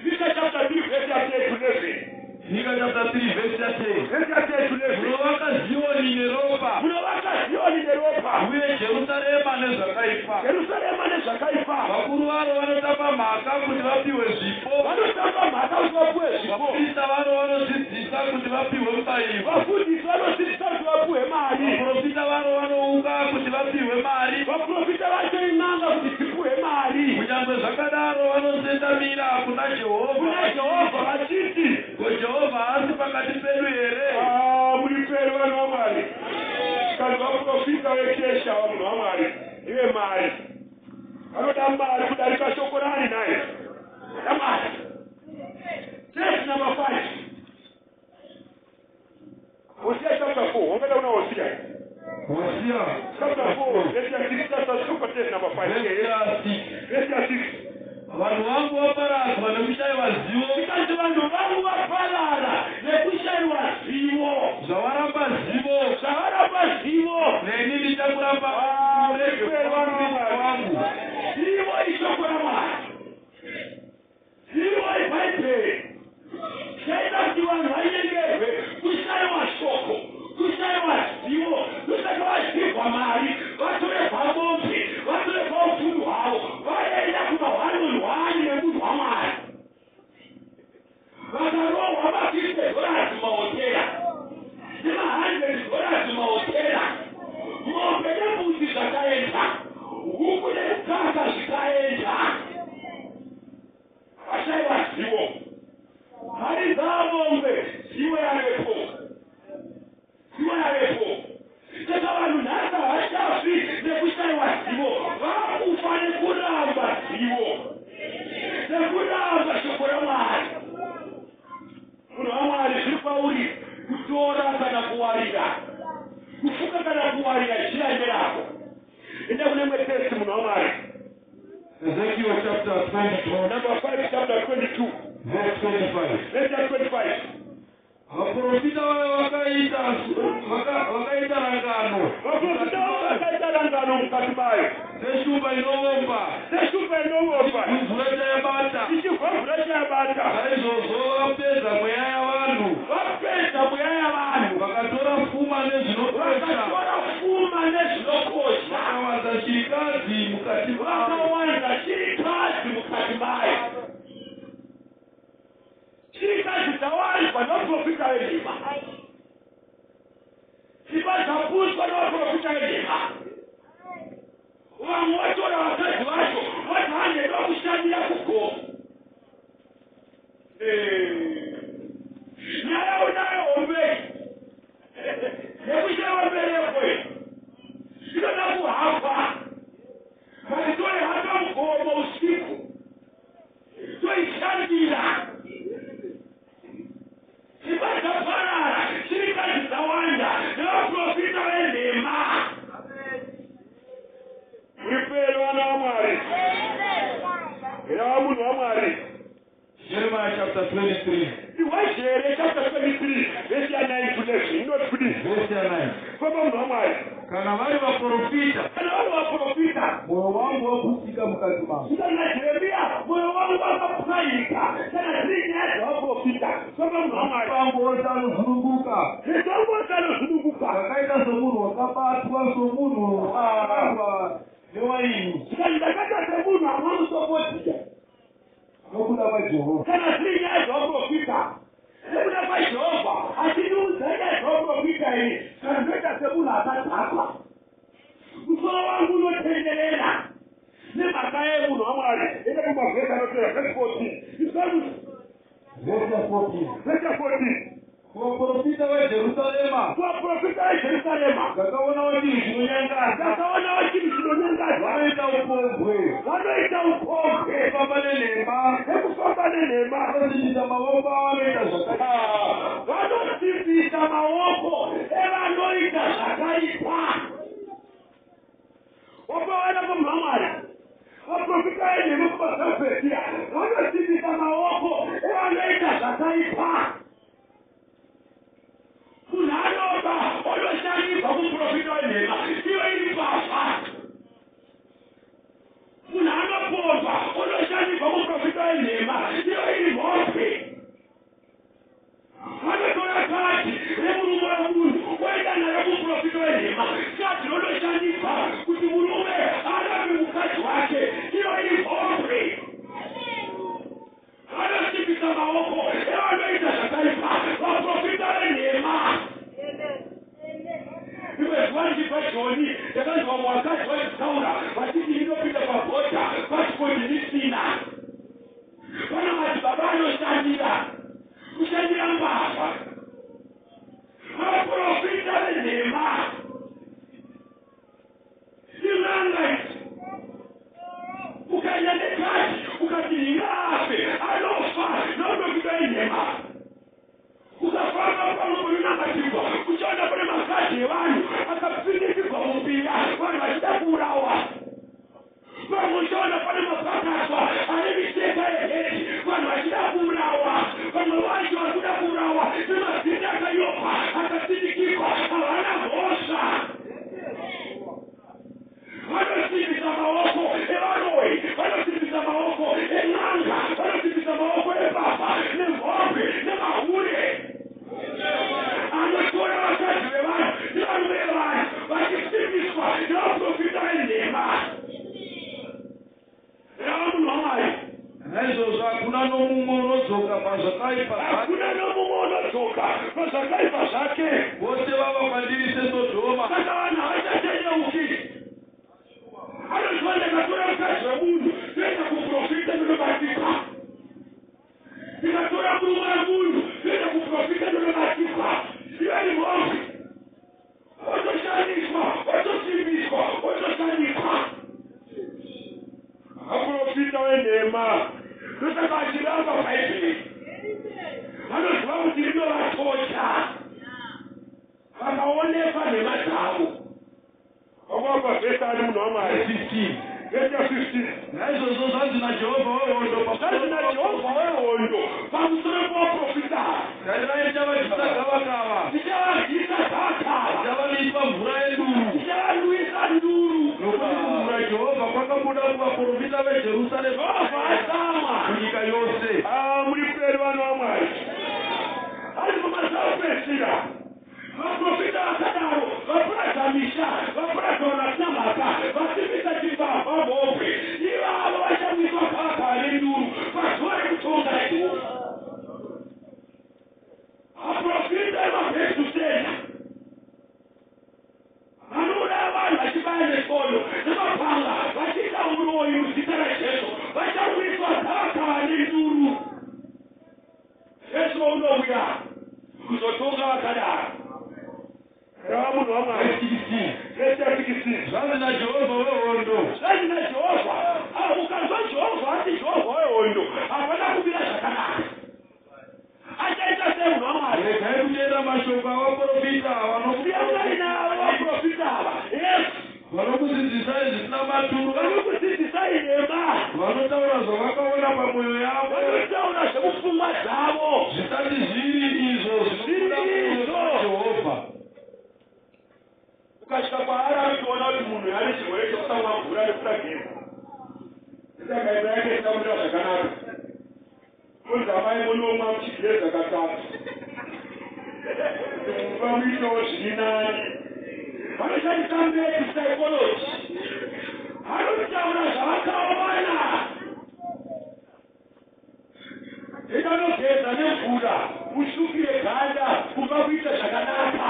Mika chapter 3 verse ya 10 to 11. Mika chapter 3 verse ya 10. Verse ya 10 to 11. Munovaka Zioni neropa. Munovaka Zioni neropa. Uye Jerusarema nezvakaipa. Jerusarema nezvakaipa. Vakuru varo vanotamba mhaka kuti vapiwe zvipo. Vanotamba mhaka kuti vapiwe zvipo. Vaprista varo vanodzidzisa kuti vapiwe mubayiro. Vafundisi vanodzidzisa kuti vapiwe mari. Vaprofita varo vanouka kuti vapiwe mari. Vaprofita vacho in'anga kuti dzipiwe mari. Kunyangwe zvakadaro vanosendamira kuna Jehovha. Kuna Jehovha vachiti. Ko Jehovha haasi pakati pedu here? Ah, muri peri vanhu vaMwari. Kana vaprofita vekesha vamunhu waMwari ive mari. Vanoda mari kudarika shoko rani naye. Vanoda mari. Test number 5. Hosea chapter 4. Wangada kuna Hosea. Hosea Chapter 4, verse ya 6. That's super test number 5. Verse ya 6. Verse ya 6. Vanhu vangu vaparadzwa nekushayiwa zivo. Zvikanzi vanhu vangu vaparara nekushayiwa zivo. Zvavaramba zivo. Zvavaramba zivo. Neni ndichakuramba urege wangu. Zivo ishoko raMwari. Zivo iBhaibheri. Chaita kuti vanhu vanyengerwe kushayiwa shoko, kushayiwa zivo. Ndosaka vadyirwa mari, vatorerwa mombe, vatorerwa upfumi hwavo, vaenda kuma1 on 1 nemunhu waMwari. Vakarohwa ma$50 mumahotera nema$100 mumahotera. Mombe nembudzi zvakaenda, huku nemukaka zvikaenda. Vashayiwa zivo. Mari dzavombe, zivo yavepo. Zivo yavepo. Saka vanhu nhasi havachafi nekushayiwa zivo, vakufa nekuramba zivo, nekuramba shoko raMwari. Munhu waMwari, zviri kwauri kutora kana kuwarira, kufuka kana kuwarira, jira nderako. Enda kune imwe test, munhu waMwari. Ezekiel chapter 22. Number 5, chapter 22. Verse 25. Verse 25. Vaprofita vaya vakaita rangano. Vaprofita vavo vakaita rangano mukati mayo. Seshumba inovomba. Seshumba inovomba. Mvura chayabata. Ichibva mvura chayabata. Naizvozvo vapedza mweya yavanhu. Vapedza mweya yavanhu. Vakatora pfuma nezvinokosha. Vakatora pfuma nezvinokosha. Vakawanza chirikadzi mukati mayo. Vakawanza chirikadzi mukati mayo. Chirikadzi dzawanzwa nevaprofita venhema. Dzimba dzapuswa nevaprofita venhema. Vamwe vatora vakadzi vacho, vati handei vakushandira kugomo. Nyaya unayo hombe yekushaiwa mbereko inoda kuhamba. Ngati mugomo usiku toishandira. Dzimba dzaparara, chirikadzi dzawanda nevaprofita venhema. Muri vana vaMwari, rava munhu waMwari. Jeremiah chapter 23. IwaJere chapter 23 verse ya 9 to 11 inoti kudii? Verse ya 9. Famba, munhu waMwari. Kana vari vaprofita, Kana vari vaprofita, mwoyo wangu waputsika mukati mangu. Kana Jeremiya, mwoyo wangu wakapwanyika kana dziri nyaya dzavaprofita. Famba, munhu waMwari. Wangu wose anozununguka. Meso angu ose anozununguka. Ndakaita somunhu wakabatwa, somunhu akabatwa newaini. Zvikanzi ndakaita semunhu amwa musopotiya. Nokuda kwaJehovha. Kana dziri nyaya dzavaprofita, nekuda kwaJehovha achiniudza nyaya dzavaprofita ini, kana ndoita semunhu akadhakwa, musoro wangu unotenderera nemhaka yemunhu waMwari. Enda kumavhesi anotera, vhesi 14 isamu. Verse ya 14. Vhesi ya 14. Kuvaprofita veJerusarema. Kuvaprofita veJerusarema. Ndakaonawo chinhu chinonyangadza. Ndakaonawo chinhu chinonyangadza. Vanoita upombwe. Vanoita upombwe. Kufamba nenhema. Nekufamba nenhema. Vanosimbisa maoko avanoita zvakaipa. Vanosimbisa maoko evanoita zvakaipa. Wakaona, munhu waMwari, vaprofita. venhema kubasa kupedzisira vanosimbisa maoko evanoita zvakaipa. Munhu anoba onoshandibva kumuprofita wenhema, iyo iri mbavha. Munhu anopondwa onoshandibva kumuprofita wenhema, iyo iri mhombwe. Vanotora kadhi remurume wemunhu oenda nayo kumuprofita wenhema. Kadhi ronoshandiswa kuti murume arape mukadzi wake, iyo iri mhombwe. Vanosimbisa maoko evanoita zvakaipa, vaprofita venhema. Rimwe zuva ndichibva Joni, ndakanzwa muvakadzi vachitaura vachiti, "Inopinda pabhodha, pasipoti risina." Pana madzibaba anoshandira kushandira mbavha, vaprofita venhema, in'anga idzi. Ukaenda nekadhi ukati hingafe, anofa noprofita wenhema. Ukafamba pamwe panonamatirwa, uchaona pane makadhi evanhu akapfindikirwa mumbiya, vanhu vachida kuurawa. Vamwe uchaona pane mapakatwa ane micheka yeheti, vanhu vachida kuurawa. Vamwe vacho vari kuda kuurawa nemazita akanyorwa, akatsindikirwa, havana mhosva. Vanosimbisa maoko evaroyi, vanosimbisa maoko en'anga, vanosimbisa maoko ebaba nemhombwe nemahure anotora vakadzi vevanhu nevarume vevanhu, vachisimbiswa nevaprofita venhema. Rava, munhu waMwari. Naizvozvo hakuna nomumwe unodzoka pazvakaipa zvake. Hakuna nomumwe unodzoka pazvakaipa zvake. Vose vava kwandiri seSodhoma. Saka vanhu havachatendeuki. Anoziva, "Ndakatora mukadzi wemunhu, toenda kuprofita, ndonobatikwa. Ndikatora murume wemunhu, toenda kuprofita, ndonobatikwa." Iwe ni mhombwe, otoshandiswa, otosimbiswa, otoshandiswa. Vaprofita venhema, ndosaka vachiramba Bhaibheri. Vanoziva kuti rinovatocha vakaonekwa nhema dzavo. Wakwapa vhesi ani, munhu waMwari? 15. Vhesi ya15. Naizvozvo zvanzi naJehovha wehondo, Zvanzi naJehovha wehondo pamusoro pevaprofita: Tarirai, ndichavadyisa gavakava. Ndichavadisa gavakava. Ndichavanwisa mvura yenduru. Ndichavanwisa nduru. Nokuti kumhura Jehovha kwakabuda kuvaprofita veJerusarema Jehovha atsamwa. kunyika yose. Ah, muri peri, vanhu vaMwari. Asi mumazuva okupedzisira vaprofita vakadaro vaparadza misha, vaparadza vanhu vasina mhaka, vasimbisa chimbavha, mhombwe, ivavo vachamwiswa gavakava nenduru pazuva rekutonga raJehovha. Vaprofita emaback to sender vanouraya vanhu vachibaya netsono nemapanga, vachiita uroyi muzita raJesu, vachamwiswa gavakava nenduru. Jesu unouya kuzotonga vakadaro. Rava, munhu waMwari. 16. Vhesi ya16. Zvanzi naJehovha wehondo: Zvanzi naJehovha. Ah, ukanzwa Jehovha ati Jehovha wehondo, hapana kumira zvakanaka. Achaita sei, munhu waMwari? Regai kuteera mashoko avaprofita. Siyanai navo vaprofita ava, yes. Vanokudzidzisai zvisina maturo. Vanokudzidzisai nhema. Vanotaura zvavakaona pamwoyo yavo. Vanotaura zvemupfungwa dzavo. Zvisati zviri izvo zvinobuda Zviri izvo. Jehovha. Ukasvika kwaari, anotoona kuti munhu ane chirwere chekusamwa mvura nekusageza, saka imba yake isina zvakanaka. Kunzi, "Amai, munomwa muchigeza katatu kuti mumba muitewo zviri nani." Vanoshandisa mbeti psychology, vanotaura zvavakaona. Inganogeza nemvura, usukire ganda, kumba kuita zvakanaka.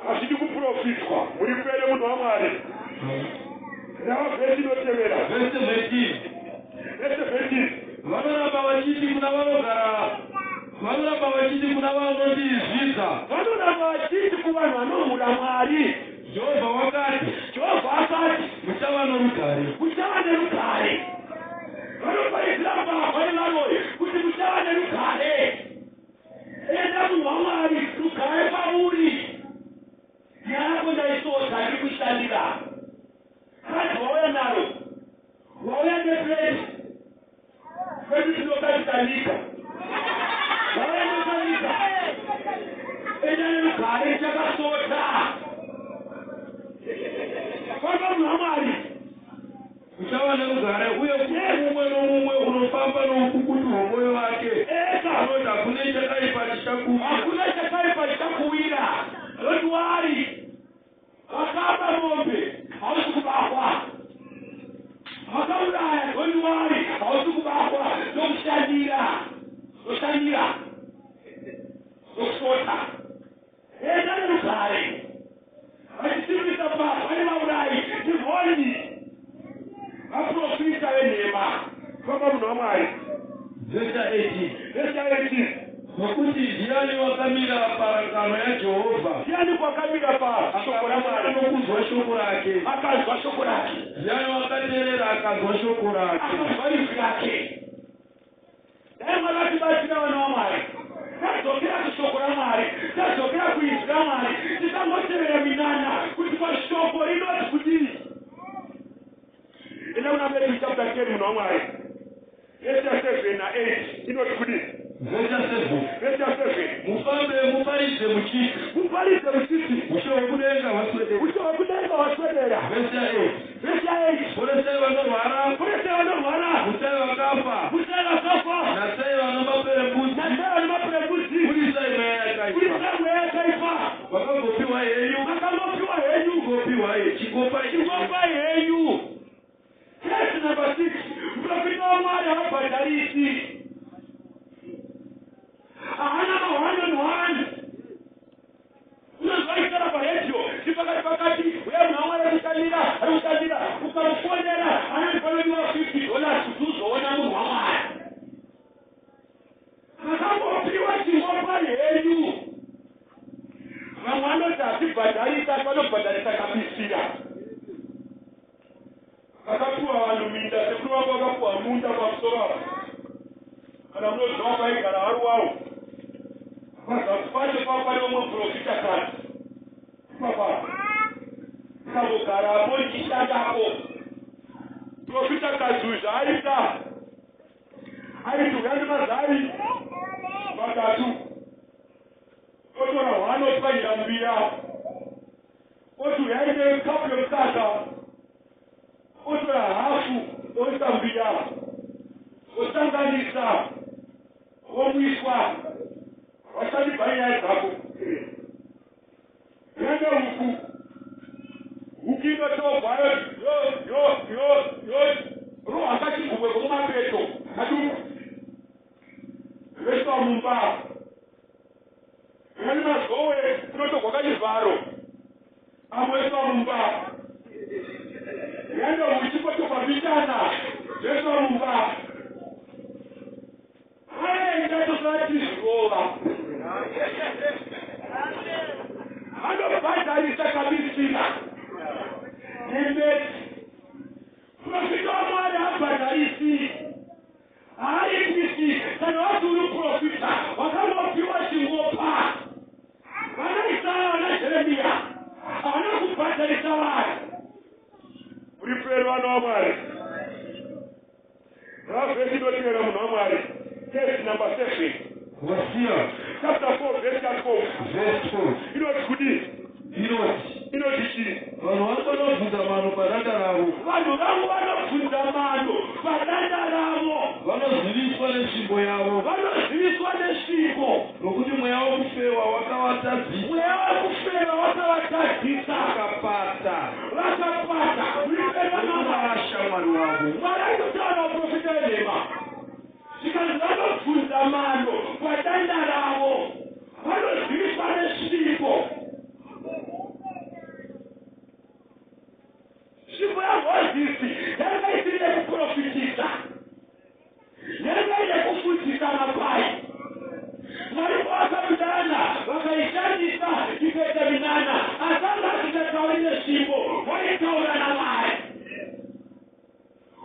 Hazvidi kuprofitwa. Muri pere, munhu waMwari. Rava vhesi inotevera. Vhesi 17. Vhesi 17. Vanoramba vachiti kuna vanogara, vanoramba vachiti kuna vanondizvidza: Vanoramba vachiti kuvanhu vanomhura Mwari: Jehovha wakati: Jehovha akati: Muchava norugare. Muchava nerugare. Vanoparidzira mbavha nevaroyi kuti muchava nerugare. Enda, munhu waMwari, rugare pauri. Nyaya yako ndaisota, ndiri kushandira kadhi wauya naro, wauya. Nerugare chakasota. Famba munhu waMwari. Kuchava nerugare uye mumwe nomumwe unofamba noukukutu hwomwoyo wake. Eka. Anoti hakune chakaipa chichakuwira. Hakuna chakaipa chichakuwira. Don't worry. Vakaba mombe hausi kubahwa. Vakauraya, don't worry, hausi kubahwa. Ndokushandira. Ndoshandira. Ndokusota. Enda nerugare. Vachisimbisa papa nevaurayi ndimhondi. Vaprofita venhema. Famba munhu waMwari. Vhesi 18. Vhesi 18. Nokuti ndiani wakamira parangano yaJehovha? Ndiani kwakamira pashoko raMwari? Nokunzwa shoko rake. Akanzwa shoko rake. Ndiani wakateerera akanzwa shoko rake? Akanzwa izwi rake. Dai Mwari vatibatsira vana vaMwari. Tadzokera kushoko raMwari, tadzokera kuizwi raMwari, tisangotevera minana kuti pashoko rinoti kudii. Enda kuna Matthew chapter 10 munhu waMwari. Verse 7 na 8 inoti kudii? Verse 7. Verse 7. Mufambe muparidze muchiti. Muparidze muchiti. Ushe hwekudenga hwaswedera. Ushe hwekudenga hwaswedera. Verse 8. Verse 8. Poresai vanorwara. Poresai vanorwara. Mutsai vakafa. Mutsai vakafa. Natsai vano maperembudzi. Natsai vano maperembudzi. Budisai mweya yakaipa. Budisai mweya yakaipa. Makangopiwa henyu. Makangopiwa henyu. Chingopiwa henyu. Chingopai. Chingopai henyu. Test number 6. Muprofita waMwari haabhadharisi. Haana ma one on one. Unonzwa achitaura paredhiyo chipakati pakati, uye munhu waMwari ari kushandira, ari kushandira. Ukamufonera anoti panodiwa 50 dollars kuti uzoona munhu waMwari. Makambopiwa chingopai henyu. Vamwe vanoti hatibhadharisi asi vanobhadharisa kabisira. Vakapiwa vanhu minda, sekuru vangu vakapiwa munda pamusoro apa. Kana munoziva paigara Haruwawo. Pazasi pacho pava pane umwe muprofita kare. Ipapa. Ndikambogarapo ndichishandapo. Profita kadzi uyu zvaaita. Aiti uya nemazai matatu. Otora hwano otwanyira mbiya. Oti uyai nekapu yemukaka. Otora hafu oisa mbiya. Osanganisa. Omwiswa. Washandibva nyaya dzako. Yende huku. Huku inotorwa yo yo yo yo rohwa kachigumwe komumapeto kaduku. Yoiswa mumba. Yane mazowe inotorwa kachivharo. Amboiswa mumba. Yende huchi potorwa mbichana. Yoiswa mumba. Aenda tosati zvirova. Anobhadharisa kabisira. Nembeti. Profita waMwari haabhadharisi. Haaripisi. Kana wati uri profita, wakangopiwa chingopa. Vana Isaya vana Jeremiya havana kubhadharisa vanhu. Muri peri vana vaMwari. Ravhesi inotevera munhu waMwari. Test number 7. Hosea Chapter 4 verse 12. verse 12 Inoti kudii? Inoti, Inoti chii? Vanhu vangu vanobvunza mano padanda ravo. Vanhu vangu vanobvunza mano padanda ravo. Vanoziviswa nesvimbo yavo. Vanoziviswa nesvimbo. Nokuti mweya wokufewa wakavatadzisa. Mweya wokufewa wakavatadzisa. Vakapata. Vakapata. Nokurasha Mwari wavo. Mwari aitotaura vaprofita venhema. Zvikanzi vanobvunza mano padanda ravo. Vanoziviswa nesvimbo. Svimbo yaMozisi yanga isiri yekuprofitisa. Yanga yekufudzisa makwai. Mwari pavakamudana vakaishandisa ikaita minana. Asi anga asingatauri nesvimbo, waitaura naMwari.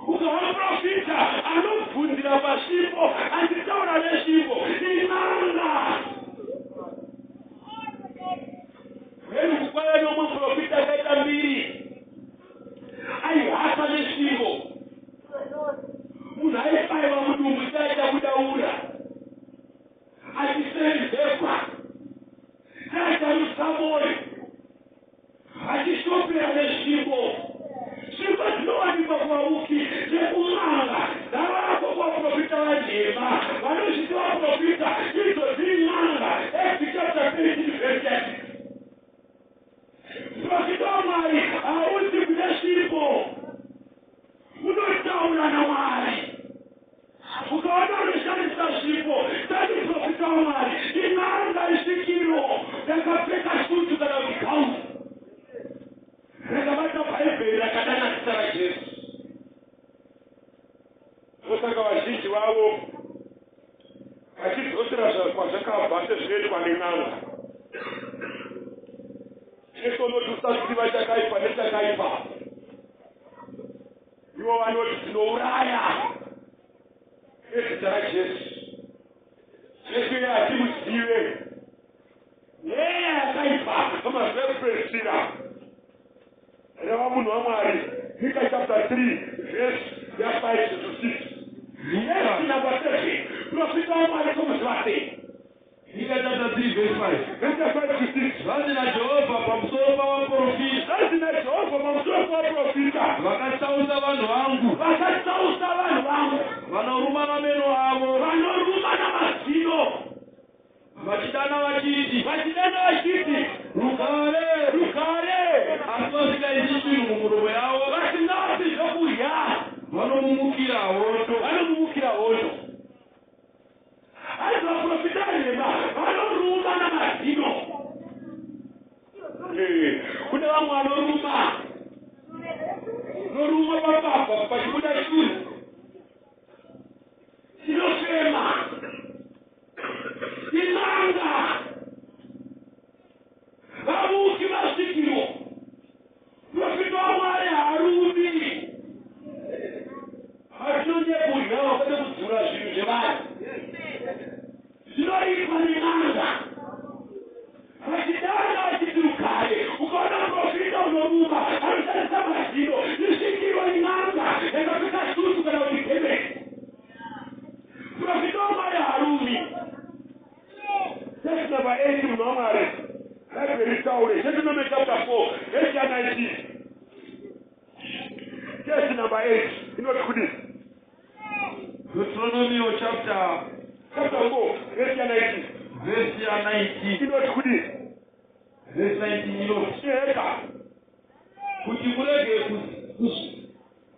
Ukava muprofita anobvunzira pasvimbo achitaura nesvimbo, in'anga. Heruku kwaiva neumwe muprofita akaita mbiri aihasa nesvimbo. Munhu aibaiwa mudumbu chaita kuda ura achisenzekwa chaita Usatsiva chakaipa nechakaipa. Ivo vanoti tinouraya nezita raJesu. Jesu iye hatimuzive. Mweya yakaipa pamazuva ekupedzisira. Reva munhu waMwari. Mika chapter 3 verse ya 5 to 6. Verse number 7. Profita waMwari tomuziva sei? Mika chapter 3 verse 5. Verse ya 5 to 6. Zvanzi naJehovha pamusoro pavaprofita Zvanzi naJehovha pamusoro pavaprofita vakatsausa vanhu vangu, Vakatsausa vanhu vangu, vanoruma nameno avo, vanoruma namazino, vachidana vachiti, vachidana vachiti, Rugare, Rugare, asi vasingaisi chinhu mumuromo yavo, vasingapi zvokudya, vanomumukira hondo. Vanomumukira hondo. Hanzi vaprofita venhema vanoruma namazino. Kune vamwe vanoruma, noruma papapa pachibuda shuri Tinofema in'anga, vavuki vasvikiro. Profita waMwari haarumi. Hatinonyepurya kwete kudzura zvinhu zvevanhu. Zvinoitwa nen'anga, vachidana vachiti rugare. Ukaona muprofita unoruma, anoshandisa mazino, isvikiro, in'anga yakapfeka sutu kana kuti gemeni. Profita waMwari harumi. Verse number 8, munhu waMwari, Bhaibheri ritaure. Deuteronomy chapter 4 verse ya 19. Verse number 8 inoti kudii? Deuteronomio chapter Chapter 4 verse ya 19. Verse ya 19. Inoti kudii? Verse 19 inoti, Eka. Kuti murege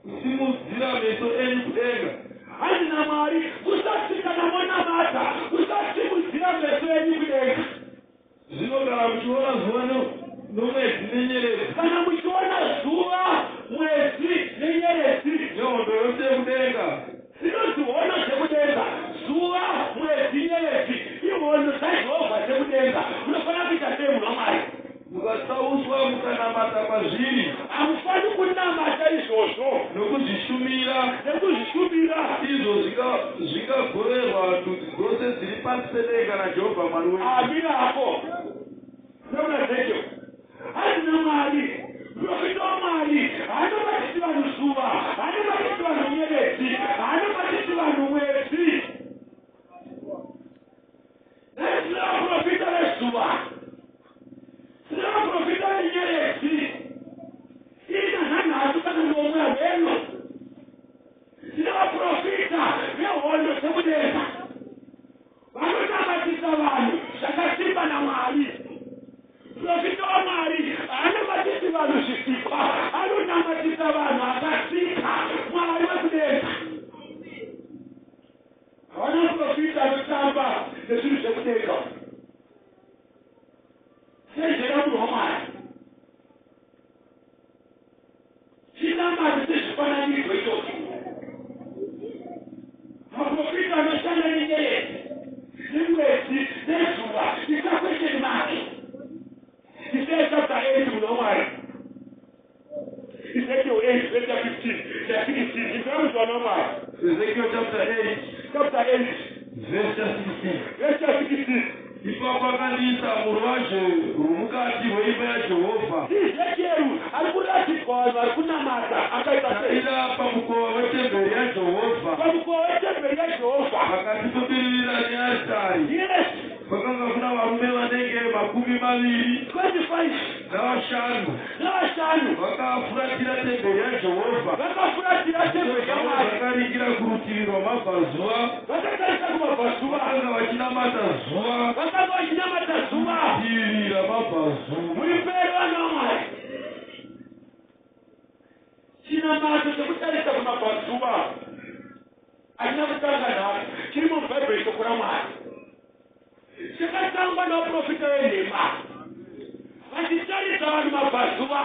kusimudzira meso enyu kudenga, Hanzi naMwari, kusati kana monamata, usasimudzira meso enyu kudenga. Zvino kana muchiona zuva nomwedzi nenyeredzi, Kana muchiona zuva, mwedzi nenyeredzi, nehondo yose yekudenga, dzinonzi hondo dzekudenga, zuva, mwedzi, nyeredzi, ihondo dzaJehovha dzekudenga, munofanira kuita sei, munhu waMwari? Mukatsauswa mukanamata kwazviri, Hamufaniri kunamata izvozvo nokuzvishumira, nekuzvishumira, izvo zvingagoverwa ndudzi dzose dziri pasi pedenga naJehovha Mwari wenyu. Amirako nekuna Ezekiel, hanzi naMwari, profita waMwari haanobatisi vanhu zuva, haanobatisi vanhu nyeredzi, haanobatisi vanhu mwedzi. Tine vaprofita vezuva, tine vaprofita venyeredzi ina, nhanhatu kana nomwe rweno. Tine vaprofita vehondo dzekudenga vanonamatisa vanhu zvakasimba naMwari. Profita waMwari haanamatisi vanhu zvisikwa, anonamatisa vanhu akasika, Mwari wekudenga. Havana profita anotamba nezvinhu zvekudenga. Chenjera, munhu waMwari, chinamati sezvifananidzo ichocho. Maprofita anoshanda nenyeredzi nemwedzi nezuva isa question mark. Isaiah chapter 8, munhu waMwari, Ezekiel 8 verse ya 15 ya 16. Inzwa, munhu waMwari. Ezekiel chapter 8, Chapter 8, verse ya 16. Verse ya 16. Ipapo akandiisa muruvazhe rwomukati rweimba yaJehovha. Ezekiel ari kuratidzwa vanhu vari kunamata. Akaita sei? Tarira, pamukova wetemberi yaJehovha, Pamukova wetemberi yaJehovha, pakati pebiravira nearitari, kwakanga kuna varume vanenge 25 25 navashanu, navashanu, vakafuratira temberi yaJehovha, vakafuratira temberi yaMwari, vakaringira kurutivi rwamabvazuva, vakatarisa kumabvazuva, vakanga vachinamata zuva, vakanga vachinamata zuva, divi ramabvazuva. Muri peri, vanhu vaMwari, Chinamato chekutarisa kumabvazuva hachina kutanga nhasi, chirimo mubhaibheri, shoko raMwari. Chakatangwa navaprofita venhema, vachitarisa vanhu mabvazuva,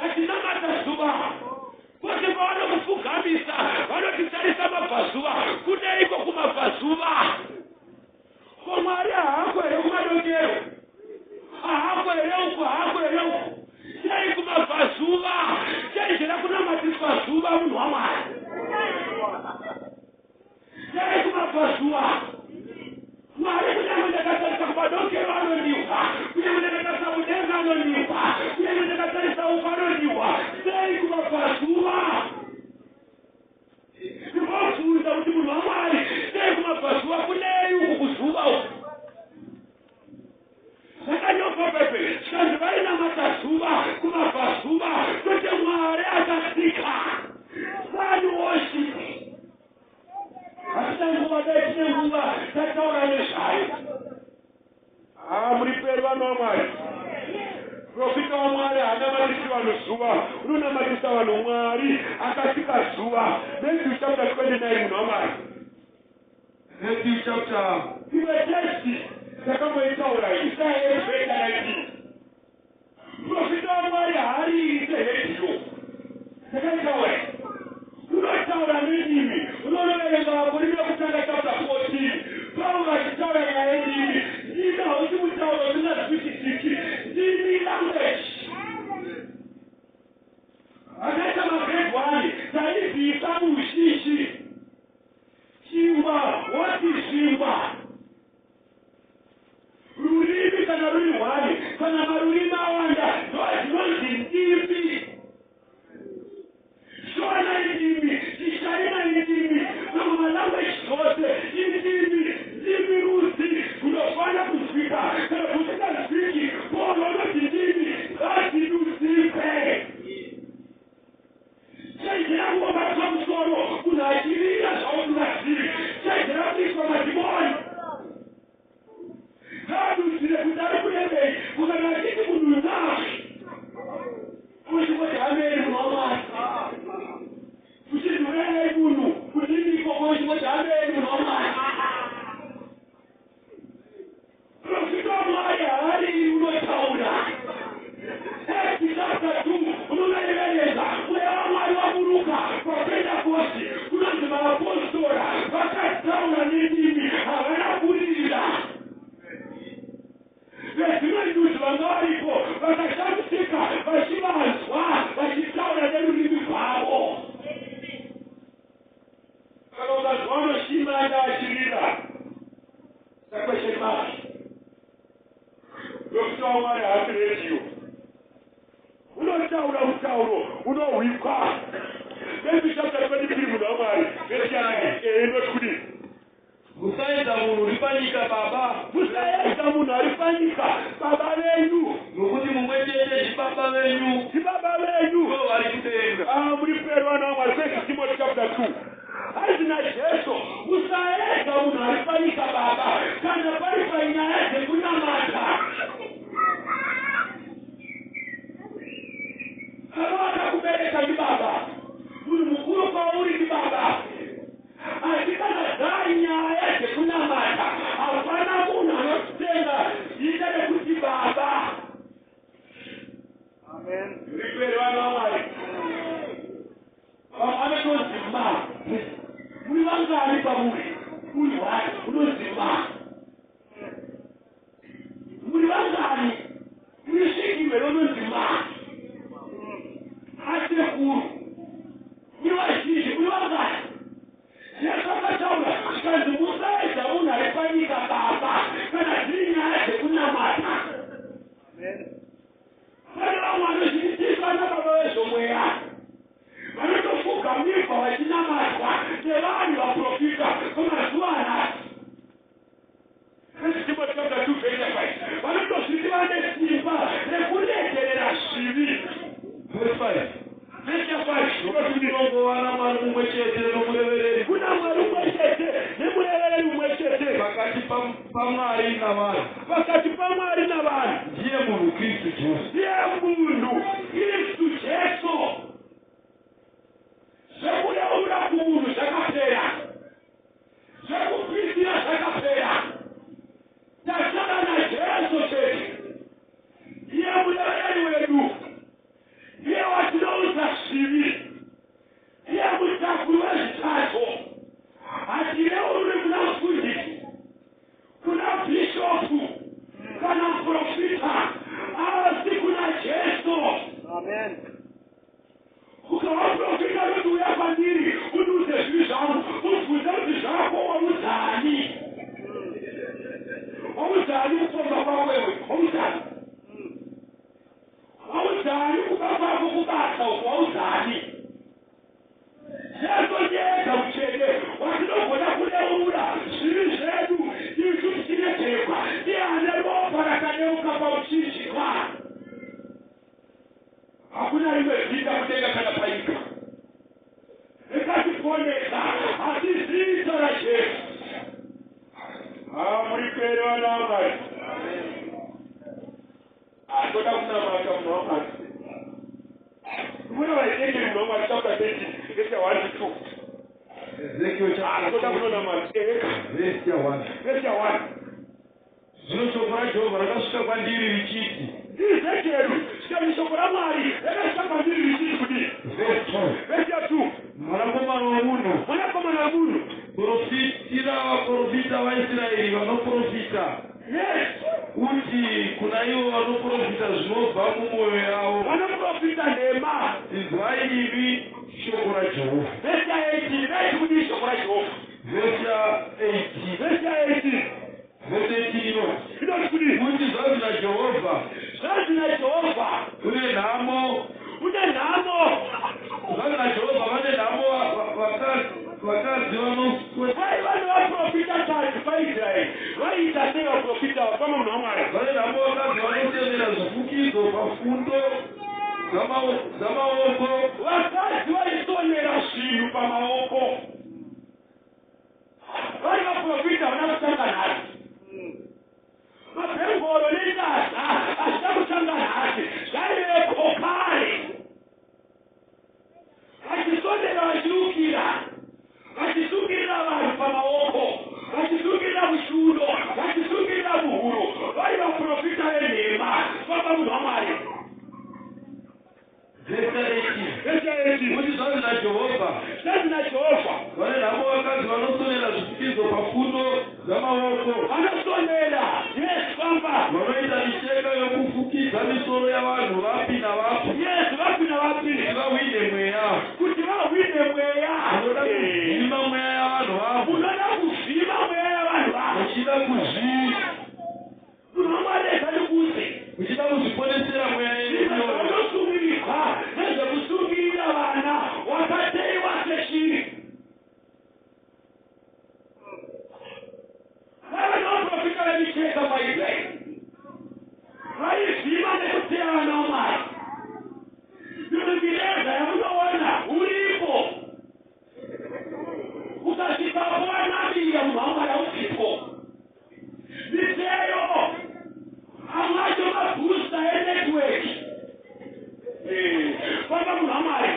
vachinamata zuva. Kwose pavanokupfugamisa, vanotitarisa mabvazuva. Kuneiko kumabvazuva? Ko Mwari haako here kumadokero? Haako here uku? Haako here uku? kumabvazuva, kwete Mwari akasika. Sun worship. Hatina nguva, dai tine nguva tataura nezvayo. Ha, muri peri, vanhu vaMwari. Profita waMwari haanamatisi vanhu zuva, unonamatisa vanhu Mwari akasika zuva. Matthew chapter 29, munhu waMwari. Matthew chapter Imwe text takamboitaura, Isaya 8:19. Profita waMwari haariite rediyo, takaitaura. Unotaura nendimi. Unonoverenga Vakorinde yekutanga chapter 14, Pauro achitaura nyaya yendimi. Ndimi hausi mutauro usingazwisisiki. Ndimi language akaita magrade 1 taibvisa muushishi. Chingwa woti zvingwa. Rurimi kana ruri hwani, kana marurimi awanda, ndo dzinonzi ndimi. Shona indimi, Chishayina indimi, mamwe malanguage zvose indimi. Ndimi rudzi kunofana kuzwika. Kana kusingazwiki, Pauro unoti ndimi ngadzidudzikwe. Chenjera kuobatwa musoro munhu achirira zvausingazivi. Chenjera kuiswa madhimoni. Ngaadudzire kuti ari kurevei. Kukana achiti munhu nafi, uchingoti hameni, munhu waMwari. Uchiti urayai munhu kudini ikoko, uchingoti hameni, munhu waMwari. Profita waMwari haari, unotaura. Acts chapter 2 unovereveredza, mweya waMwari waburuka paPentekosti. Kunonzi maapostora vakataura nendimi, havana kurira. Vedzimwe ndudzi vanga varipo vakashamisika vachivanzwa vachitaura nerurimi rwavo. Kana ukazwa unoshimanda achirira, saquestion mark. Profita waMwari haasi rediyo. Unotaura mutauro unohwikwa. Matthew chapter 23, munhu waMwari, vhesi ya9 inoti kudii? Musaedza munhu uri panyika baba. Musaedza munhu ari panyika baba venyu. Nokuti mumwe chete ndibaba venyu, Ndibaba venyu, ivo vari kudenga. Ah, muri peri, vana vaMwari. First Timothy chapter 2. Hazina Jesu, musaedza munhu ari panyika baba kana pari panyaya dzekunamata. Baba vakakubereka ndibaba, munhu mukuru kwauri ndibaba, asi kana dzanyaya dzekunamata, hapana munhu anotenga zita rekuti baba. Riperi, vana vaMwari. Vamwe vanotonzi ma. Muri vangani pamuri? Uri wani unonzi ma? Muri vangani? Muri svikirwe rinonzi ma? Asekuru, muri vazhinji, muri vangani? Jesu akataura zvikanzi, musaedza munhu ari panyika baba kana dziri nyaya dzekunamata. Pane vamwe vanozviitisa nababa vezvomweya, vanotofugamirwa vachinamatwa nevanhu vaprofita pamazuva anasi. First Timothy chapter 2 verse 5. Vanotozviti vane simba rekuregerera zvivi. Verse 5. Verse 5. Tinongova naMwari mumwe chete nomurevereri Kuna Mwari umwe chete nemurevereri umwe chete pakati paMwari navanhu, pakati paMwari navanhu, ndiye munhu Kristu Jesu. Ndiye munhu Kristu Jesu. Zvekureura kumunhu zvakapera, zvekupisira zvakapera, tasara naJesu chete. Ndiye murevereri wedu, ndiye watinoudza zvivi, ndiye mutakuri wezvitadzo. Hatireururi kuna mufundisi, kuna bhishopu kana muprofita, asi kuna Jesu. Ukava profita anoti, "Uya kwandiri undiudze zvivi zvangu," ubvunze kuti, "Zvako waudzani? Waudzani kupomba kwako iwe? Waudzani? Waudzani kuba kwako kubasa uko? Waudzani?" Jesu ndiyega mutsvene watinogona kureurura zvivi zvedu isu tichiregerwa. Ndiye ane ropa rakadeuka pamuchinjikwa. Hakuna rimwe zita kudenga kana panyika ringatiponesa asi zita raJesu. Ha, muri pere vana vaMwari. Toda kunamata munhu waMwari. Muna vaEzekiel munhu waMwari chapter 13 verse 1 to 2. Ezekiel chapter Toda kunonamata. Eka. Verse 1. Verse 1. Zvino shoko raJehovha rakasvika kwandiri richiti. Ezekiel, zvikanzi shoko raMwari rakasvika kwandiri richiti kudii? Verse 2. Verse 2. Mwanakomana womunhu. Mwanakomana womunhu. Profitira vaprofita vaIsraeri vanoprofita. Yes. Uti kuna ivo vanoprofita zvinobva mumwoyo yavo. Vanoprofita nhema. Inzwai imi shoko raJehovha. Verse 18. Raiti kudii shoko raJehovha? Verse 18. Verse 18. Verse 18 inoti. Inoti kudii? Uti zvanzi naJehovha. Zvanzi naJehovha. Une nhamo. Une nhamo. Zvanzi naJehovha vane nhamo vakadzi vanoswe. Vaiva nevaprofita kadzi paIsraeri. Vaiita sei vaprofita ava pamwe munhu waMwari? Vane nhamo vakadzi vanotemera zvifukidzo pafundo dzamaoko. Vakadzi vaisonera zvinhu pamaoko. Vari vaprofita havana kutanga nhasi. Mabhengoro nendaza hazvina kutanga nhasi, zvaiveko kare. Vachisonera vachirukira, vachisungirira vanhu pamaoko, vachisungirira muchiuno, vachisungirira muhuro. Vari vaprofita venhema, famba munhu waMwari. Verse 18. Verse 18. Kuti zvanzi naJehovha. Zvanzi naJehovha. Vane nhamo vakadzi vanosonera zvifukidzo pafundo dzamaoko. Vanosonera. Yes, famba. Vanoita micheka yokufukidza misoro yavanhu vapi navapi. Yes, vapi navapi. Kuti vahwine mweya. Kuti vahwine mweya. Munoda kuvhima mweya yavanhu vangu. Munoda kuvhima mweya yavanhu vangu. Muchida kuzvi. Munhu waMwari rega ndikuudze. Muchida kuzviponesera mweya yenyu. Zvimwe zvaunosungirirwa nezvekusungirira vana wakateiwa seshiri. Vaiva nevaprofita vemicheka paIsraeri. Vaivhima nekuteya vana vaMwari. Mimwe mireza yamunoona uripo. Ukasvikapo wanamira munhu waMwari haubvipo. Miteyo amwe acho mabooster enetwork. Famba munhu waMwari.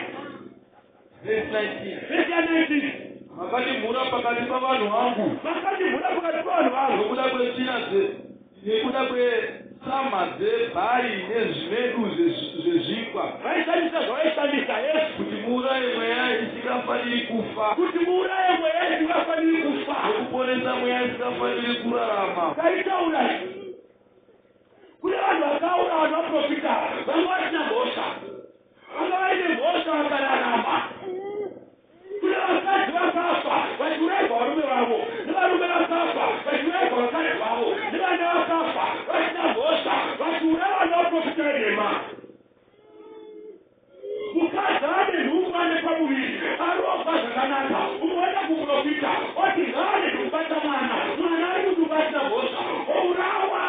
Verse 19. Verse ya 19. Makandimhura pakati pavanhu vangu. Makandimhura pakati pavanhu vangu. Nokuda kwetsvina dze nekuda kwetsama dzebhari nezvimedu zvezvingwa. Vaishandisa zvavaishandisa, yes. Kuti muuraye mweya isingafaniri kufa. Kuti muuraye mweya isingafaniri kufa. Nokuponesa mweya isingafaniri kurarama. Taitaura izvi. Kune vanhu vakaurawa nevaprofita vanga vasina mhosva. Vanga vaine mhosva vakararama. Kune vakadzi vakafa vachiurairwa varume vavo, nevarume vakafa vachiurairwa vakadzi vavo, nevana vakafa vasina mhosva vachiurawa nevaprofita venhema. Mukadzi ane nhumbu ane pamuviri arohwa zvakanaka, umwe oenda kumuprofita oti ngaarege kubata mwana, mwana ari mudumbu asina mhosva ourawa.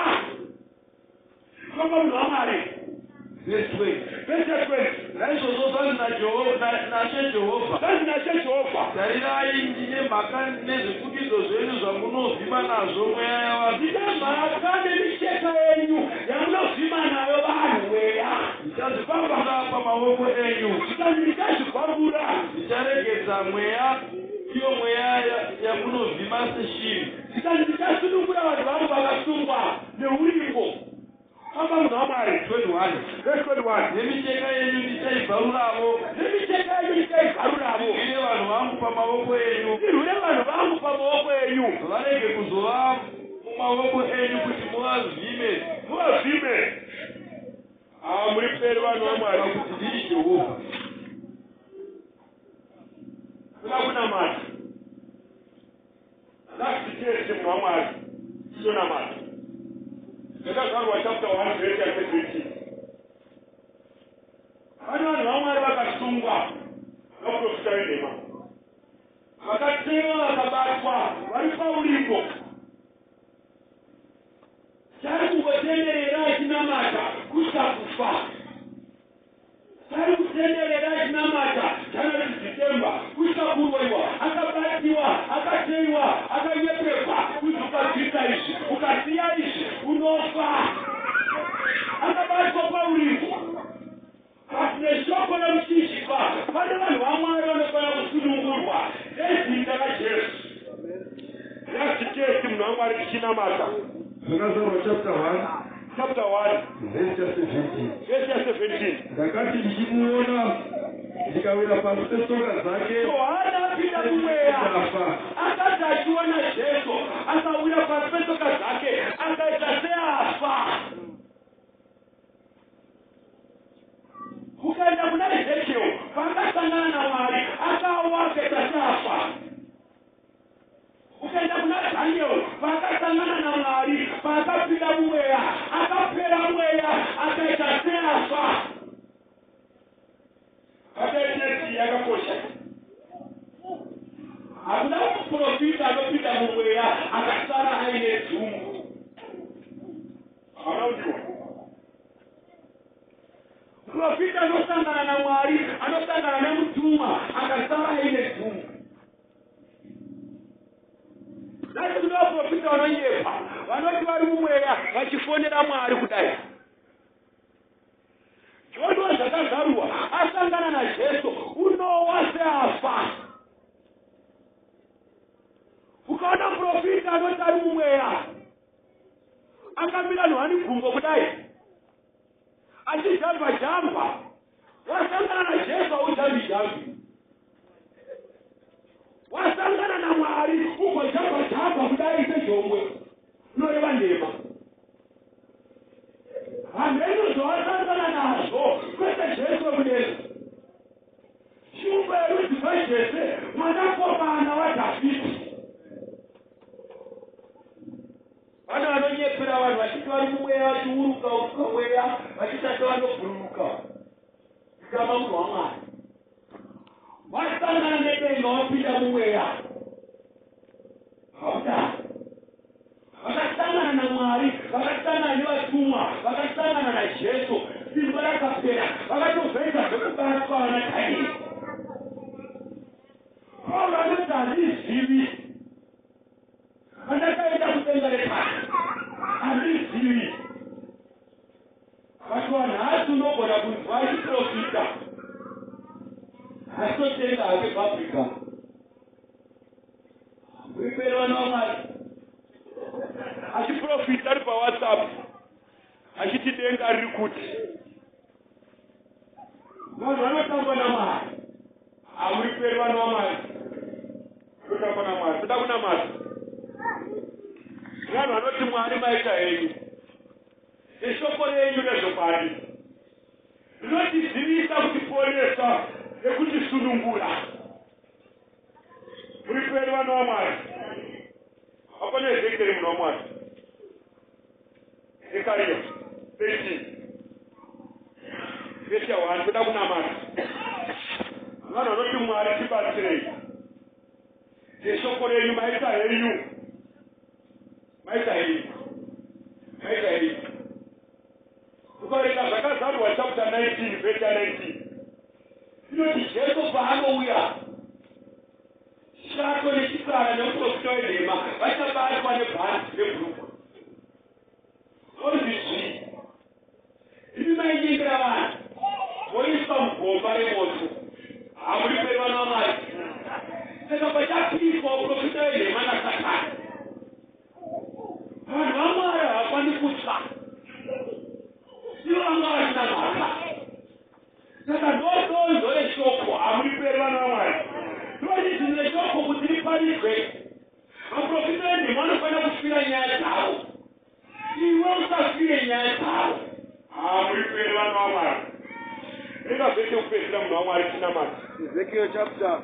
Famba munhu waMwari. Verse 20. Verse 20. Naizvozvo zvanzi naShe Jehovha. Zvanzi naShe Jehovha. Tarirai, ndine mhaka nezvifukidzo zvenyu zvamunovhima nazvo mweya yavanhu. Ndine mhaka nemicheka yenyu yamunovhima nayo vanhu mweya. Ndichazvibvambura pamaoko enyu. Zvikanzi ndichazvibvambura. Ndicharegedza mweya, iyo mweya yamunovhima seshiri. Zvikanzi ndichasunungura vanhu vangu vakasungwa neurimbo. Famba munhu waMwari. 21. Verse 21. Nemicheka yenyu ndichaibvaruravo. Nemicheka yenyu ndichaibvaruravo. Ndirwire vanhu vangu pamaoko enyu. Ndirwire vanhu vangu pamaoko enyu. Varege kuzova mumaoko enyu kuti muvavhime. Muvavhime. Ah, muri peri vanhu vaMwari. Kuti ndini Jehovha. Kuda kunamata. Last test munhu waMwari. Tonamata. Zvakazarurwa chapter 1 verse ya 17. Pane vanhu vaMwari vakasungwa vaprofita venhema. Vakatewa vakabatwa vari paurimbo. Chari kungotenderera achinamata kusvika kufa. Kubatwa pauripo. But neshoko remuchinjikwa pane vanhu vaMwari vanofanira kusunungurwa nezita raJesu. Last test munhu waMwari tichinamata. Zvakazarwa chapter 1 Chapter 1 verse ya 17. verse ya 17. Ndakati ndichimuona ndikawira pasi petsoka dzake Johana apinda mumweya. ndafa. Akati achiona Jesu akawira pasi petsoka dzake akaita seafa. Ukaenda kuna Ezekiel paakasangana naMwari akawa akaita seafa. Ukaenda kuna Daniel paakasangana naMwari paakapinda mumweya akapera mweya akaita seafa. Bataitesi yakakosha. Hakuna muprofita anopinda mumweya akasara aine dzungu. Hauna kudiwa. Muprofita anosangana naMwari anosangana nemutumwa akasara aine dzungu. Nhasi kune vaprofita vanonyepa vanoti vari mumweya vachifonera Mwari kudai. John wazvakazarurwa asangana naJesu unowa seafa. Ukaona muprofita anoti ari mumweya akamira nhwani gumbo kudai achijamba jamba wasangana naJesu haujambi jambi wasangana naMwari ugojamba jamba kudai sejongwe unoreva nhema. Hameno zvawasangana nazvo kwete Jesu wekudenga. Shumba yerudzi rwaJese mwanakomana waDhavhidhi. Vana vanonyepera vanhu vachiti vari mumweya vachiuruka uruka mweya vachiita sevanobhururuka. Kutamba munhu waMwari. Wasangana nedenga wapinda mumweya. Haudaro. Vakasangana naMwari, vakasangana nevatumwa, vakasangana naJesu. Simba rakapera. Vakatozoita zvekubatwa vana Danieri. Pauro anoti handizivi pandakaenda kudenga repasi. Handizivi. But wanhasi unogona kunzwa achiprofita achitotenga hake paprika. Uripere vana vaMwari. Achiprofita ari paWhatsApp achiti denga riri kuti. Vanhu vanotamba naMwari. Hamuriperi vana vaMwari. Totamba naMwari. Toda kunamata. Vanhu vanoti Mwari maita henyu. Neshoko renyu rezvokwadi. Rinotizivisa kutiponesa nekutisunungura. Muriperi vana vaMwari. Hapana Ezekiel munhu waMwari. Zekaria 13. Verse 1 toda kunamata. Vanhu vanoti Mwari tibatsirei. Neshoko renyu maita henyu. Maita henyu. Maita henyu. Ukaverenga zvakazarurwa chapter 19 verse 19. Inoti Jesu paanouya shato nechikara nemuprofita wenhema vachabatwa nebhandi rebhurukwa. Onzi zvii? Imi mainyengera vanhu moiswa mugomba remoto. Hamuriperi vana vaMwari. Saka pachapiswa uprofita wenhema naSatani. Vanhu vaMwari havakwani kutsva. Ivo vanga vasina mhaka. Saka ndodonzo reshoko. Hamuriperi vana vaMwari. Ndodonzo reshoko kuti riparidzwe. Vaprofita venhema vanofanira kufira nyaya dzavo. Iwe usafire nyaya dzavo. Hamuriperi vana vaMwari. Ringa vhesi yekupedzisira munhu waMwari tinamata. Ezekiel chapter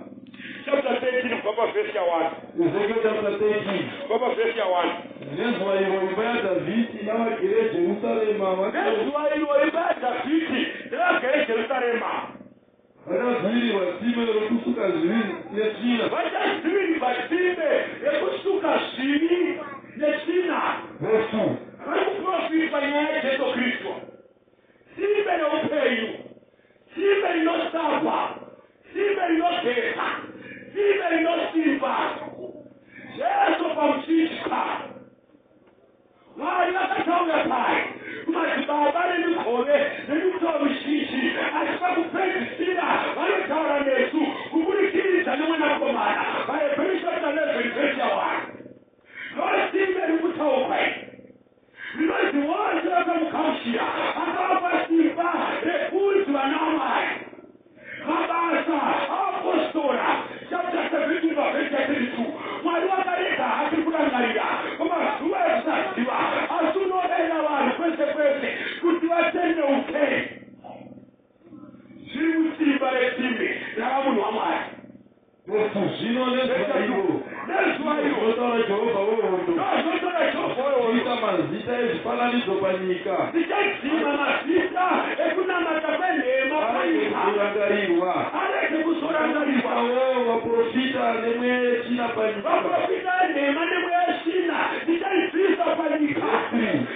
Chapter 13 kubva pavhesi ya 1. Ezekiel chapter 13. Kubva pavhesi ya 1. Nezuva iro imba yaDhavhidhi navagere Jerusarema Nezuva iro imba yaDhavhidhi nevagere Jerusarema vakadzivirirwa tsime rokusuka zvivi netsvina. Vachadzivirirwa tsime rekusuka zvivi netsvina. Verse 2. Vari kuprofita nyaya yaJesu Kristu. Tsime reupenyu, tsime rinosapa, tsime rinogeza, tsime rinosimba. Jesu pamuchinjikwa. Mwari vakataura pai kumadzibaba nemigove Ndichadzima mazita ekunamata kwenhema Arege panyika. kuzorangarirwa. Arege kuzorangarirwa. Avo vaprofita nemweya yetsvina panyika. Vaprofita enhema nemweya yetsvina ndichaibvisa panyika.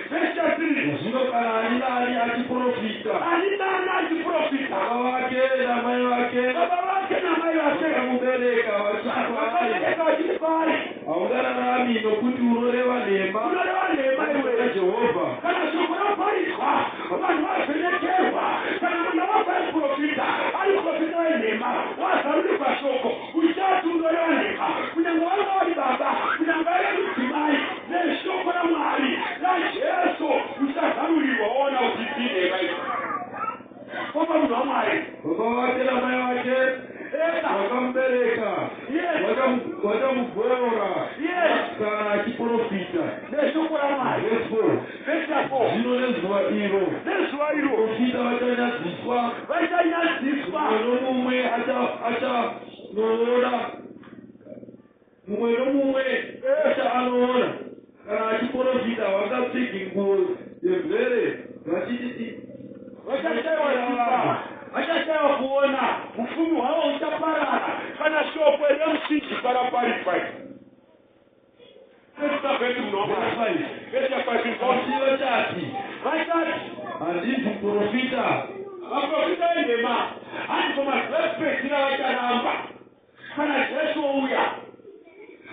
Vhesi ya 3. Zvino kana ani naani achiprofita, Ani nani achiprofita, baba vake namai vake baba vake namai vake vakamubereka vachiti kwaari, vakabereka vachiti kwaari, haungararami nokuti unoreva nhema unoreva nhema iwe. Jehovha. Kana shoko raparidzwa, vanhu vavhenekerwa. Kana mwana wako ari profita, ari profita wenhema, wazarurirwa shoko, uchati unoreva nhema. Kunyange vanga vari baba, kunyange vari mudzimai, neshoko raMwari raJesu uchazarurirwa woona kuti ndinhema idzi. Kwamba munhu waMwari. Baba vake namai vake Eka. vakamubereka Yes. Vachamugorora Yes. kana achiprofita. Neshoko raMwari. Verse 4. Vhesi ya 4. Zvino nezuva iro Nezuva iro vaprofita vachanyadziswa, vachanyadziswa. mumwe nomumwe achanoona, mumwe nomumwe achaanoona kana achiprofita. Havangapfeki nguo yemvere vachiti Vachashaiwa simba, vachashaiwa kuona, upfumi hwavo huchaparara kana shoko remuchinjikwa raparidzwa. Verse 5. Asi vachati, Vachati, handisi muprofita, vaprofita venhema handiko mazuva ekupedzisira vacharamba kana Jesu ouya.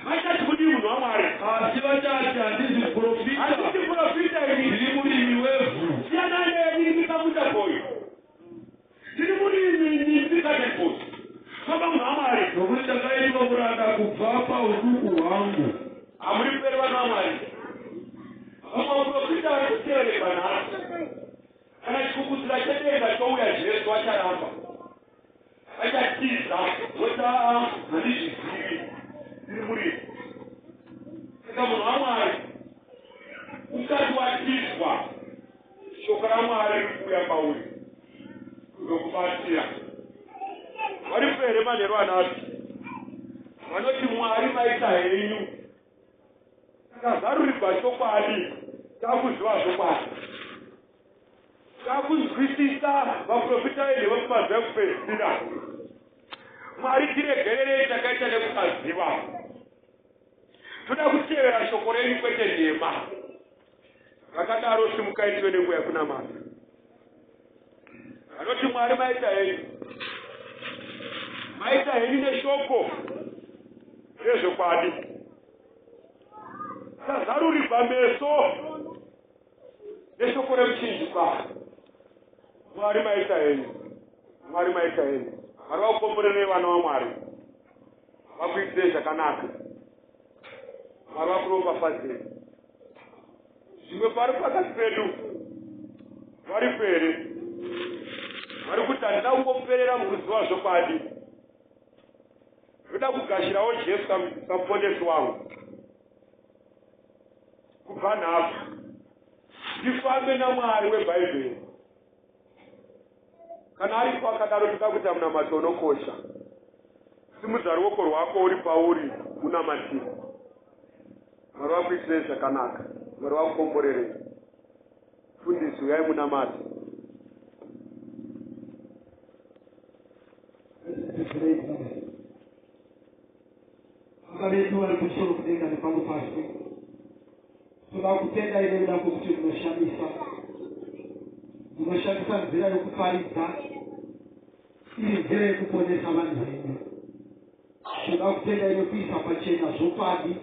Vachati kudii munhu waMwari? Asi vachati, handisi muprofita, Handisi muprofita ini. ndiri murimi wevhu. Siyana neni, ndikabuda boyo. Ndiri murimi, ndikade boyo. Saka munhu waMwari, Nokuti ndakaitwa muranda kubva pauduku hwangu. Hamuri mberi, vanhu vaMwari. Vamwe vaprofita vari kutevererwa nhasi, kana chikukudzira chedenga chouya, Jesu, acharamba, achatiza, woti, aa, handizvizivi, ndiri murimi. Saka munhu waMwari, usati watizwa, shoko raMwari riri kuuya pauri kuzokubatsira. Varipo here manheru anhasi vanoti, Mwari, maita henyu, takazarurirwa chokwadi, takuziva zvokwadi, takunzwisisa vaprofita venhema mumazuva ekupedzisira. Mwari, tiregererei, takaita nekusaziva. Toda kutevera shoko renyu, kwete nhema. Rakadaro, simukai tive nenguva yekunamata. Vanoti, Mwari, maita henyu, maita henyu neshoko rezvokwadi. Tazarurirwa meso neshoko remuchinjikwa. Mwari, maita henyu. Mwari, maita henyu. Mwari vakukomborerei, vana vaMwari, vakuitirei zvakanaka. Mwari vakuropafadzei. Zvimwe pari pakati pedu varipo here vari kuti, handina kungoperera mukuziva zvokwadi, ndoda kugashirawo Jesu samuponesi wangu kubva nhasi, ndifambe naMwari weBhaibheri? Kana aripo akadaro, toda kuita munamato unokosha. Simudza ruoko rwako uri pauri, unamatire. Mwari vakuitirei zvakanaka. Mwari vakukomborerei. Fundisi, uyai munamate. Tizirei kunamata. Baba vedu vari kumusoro kudenga nepano pasi, toda kutendai nekuda kwokuti munoshamisa. Munoshandisa nzira yokuparidza iri nzira yekuponesa vanhu venyu. Toda kutendai nekuisa pachena zvokwadi,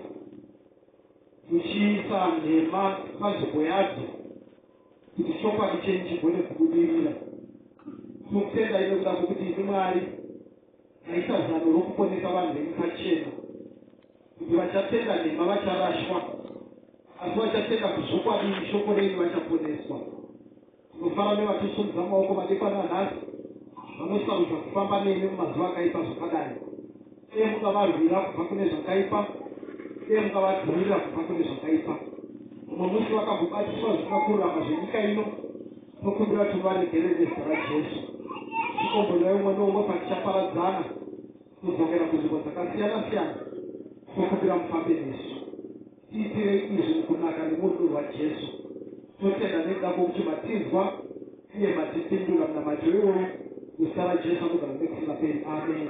muchiisa nhema panzvimbo yadzo kuti chokwadi chenyu chigone kubudirira. Tinokutendai nekuda kwokuti imi Mwari maisa zano rokuponesa vanhu venyu pachena, kuti vachatenda nhema vacharashwa, asi vachatenda kuzvokwadi shoko renyu vachaponeswa. Tinofara nevatosumudza maoko madekwana anhasi, vanosarudza kufamba nemi mumazuva akaipa zvakadai. Dei mungavarwira kubva kune zvakaipa, dei mungavadzivirira kubva kune zvakaipa. Mumwe musi vakambobatiswa zvisina kururama zvenyika ino, tokumbira kuti muvaregerere nezita raJesu. Chikomborerai umwe noumwe patichaparadzana kudzokera kunzvimbo dzakasiyana siyana. Tokumbira mufambe nesu. Tiitirei izvi mukunaka nemurudo rwaJesu. Totenda nekuda kwokuti matinzwa uye matipindura munamato iwoyo muzita raJesu anogara nekusingaperi. Amen.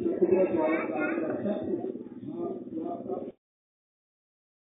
Chakumbira kuti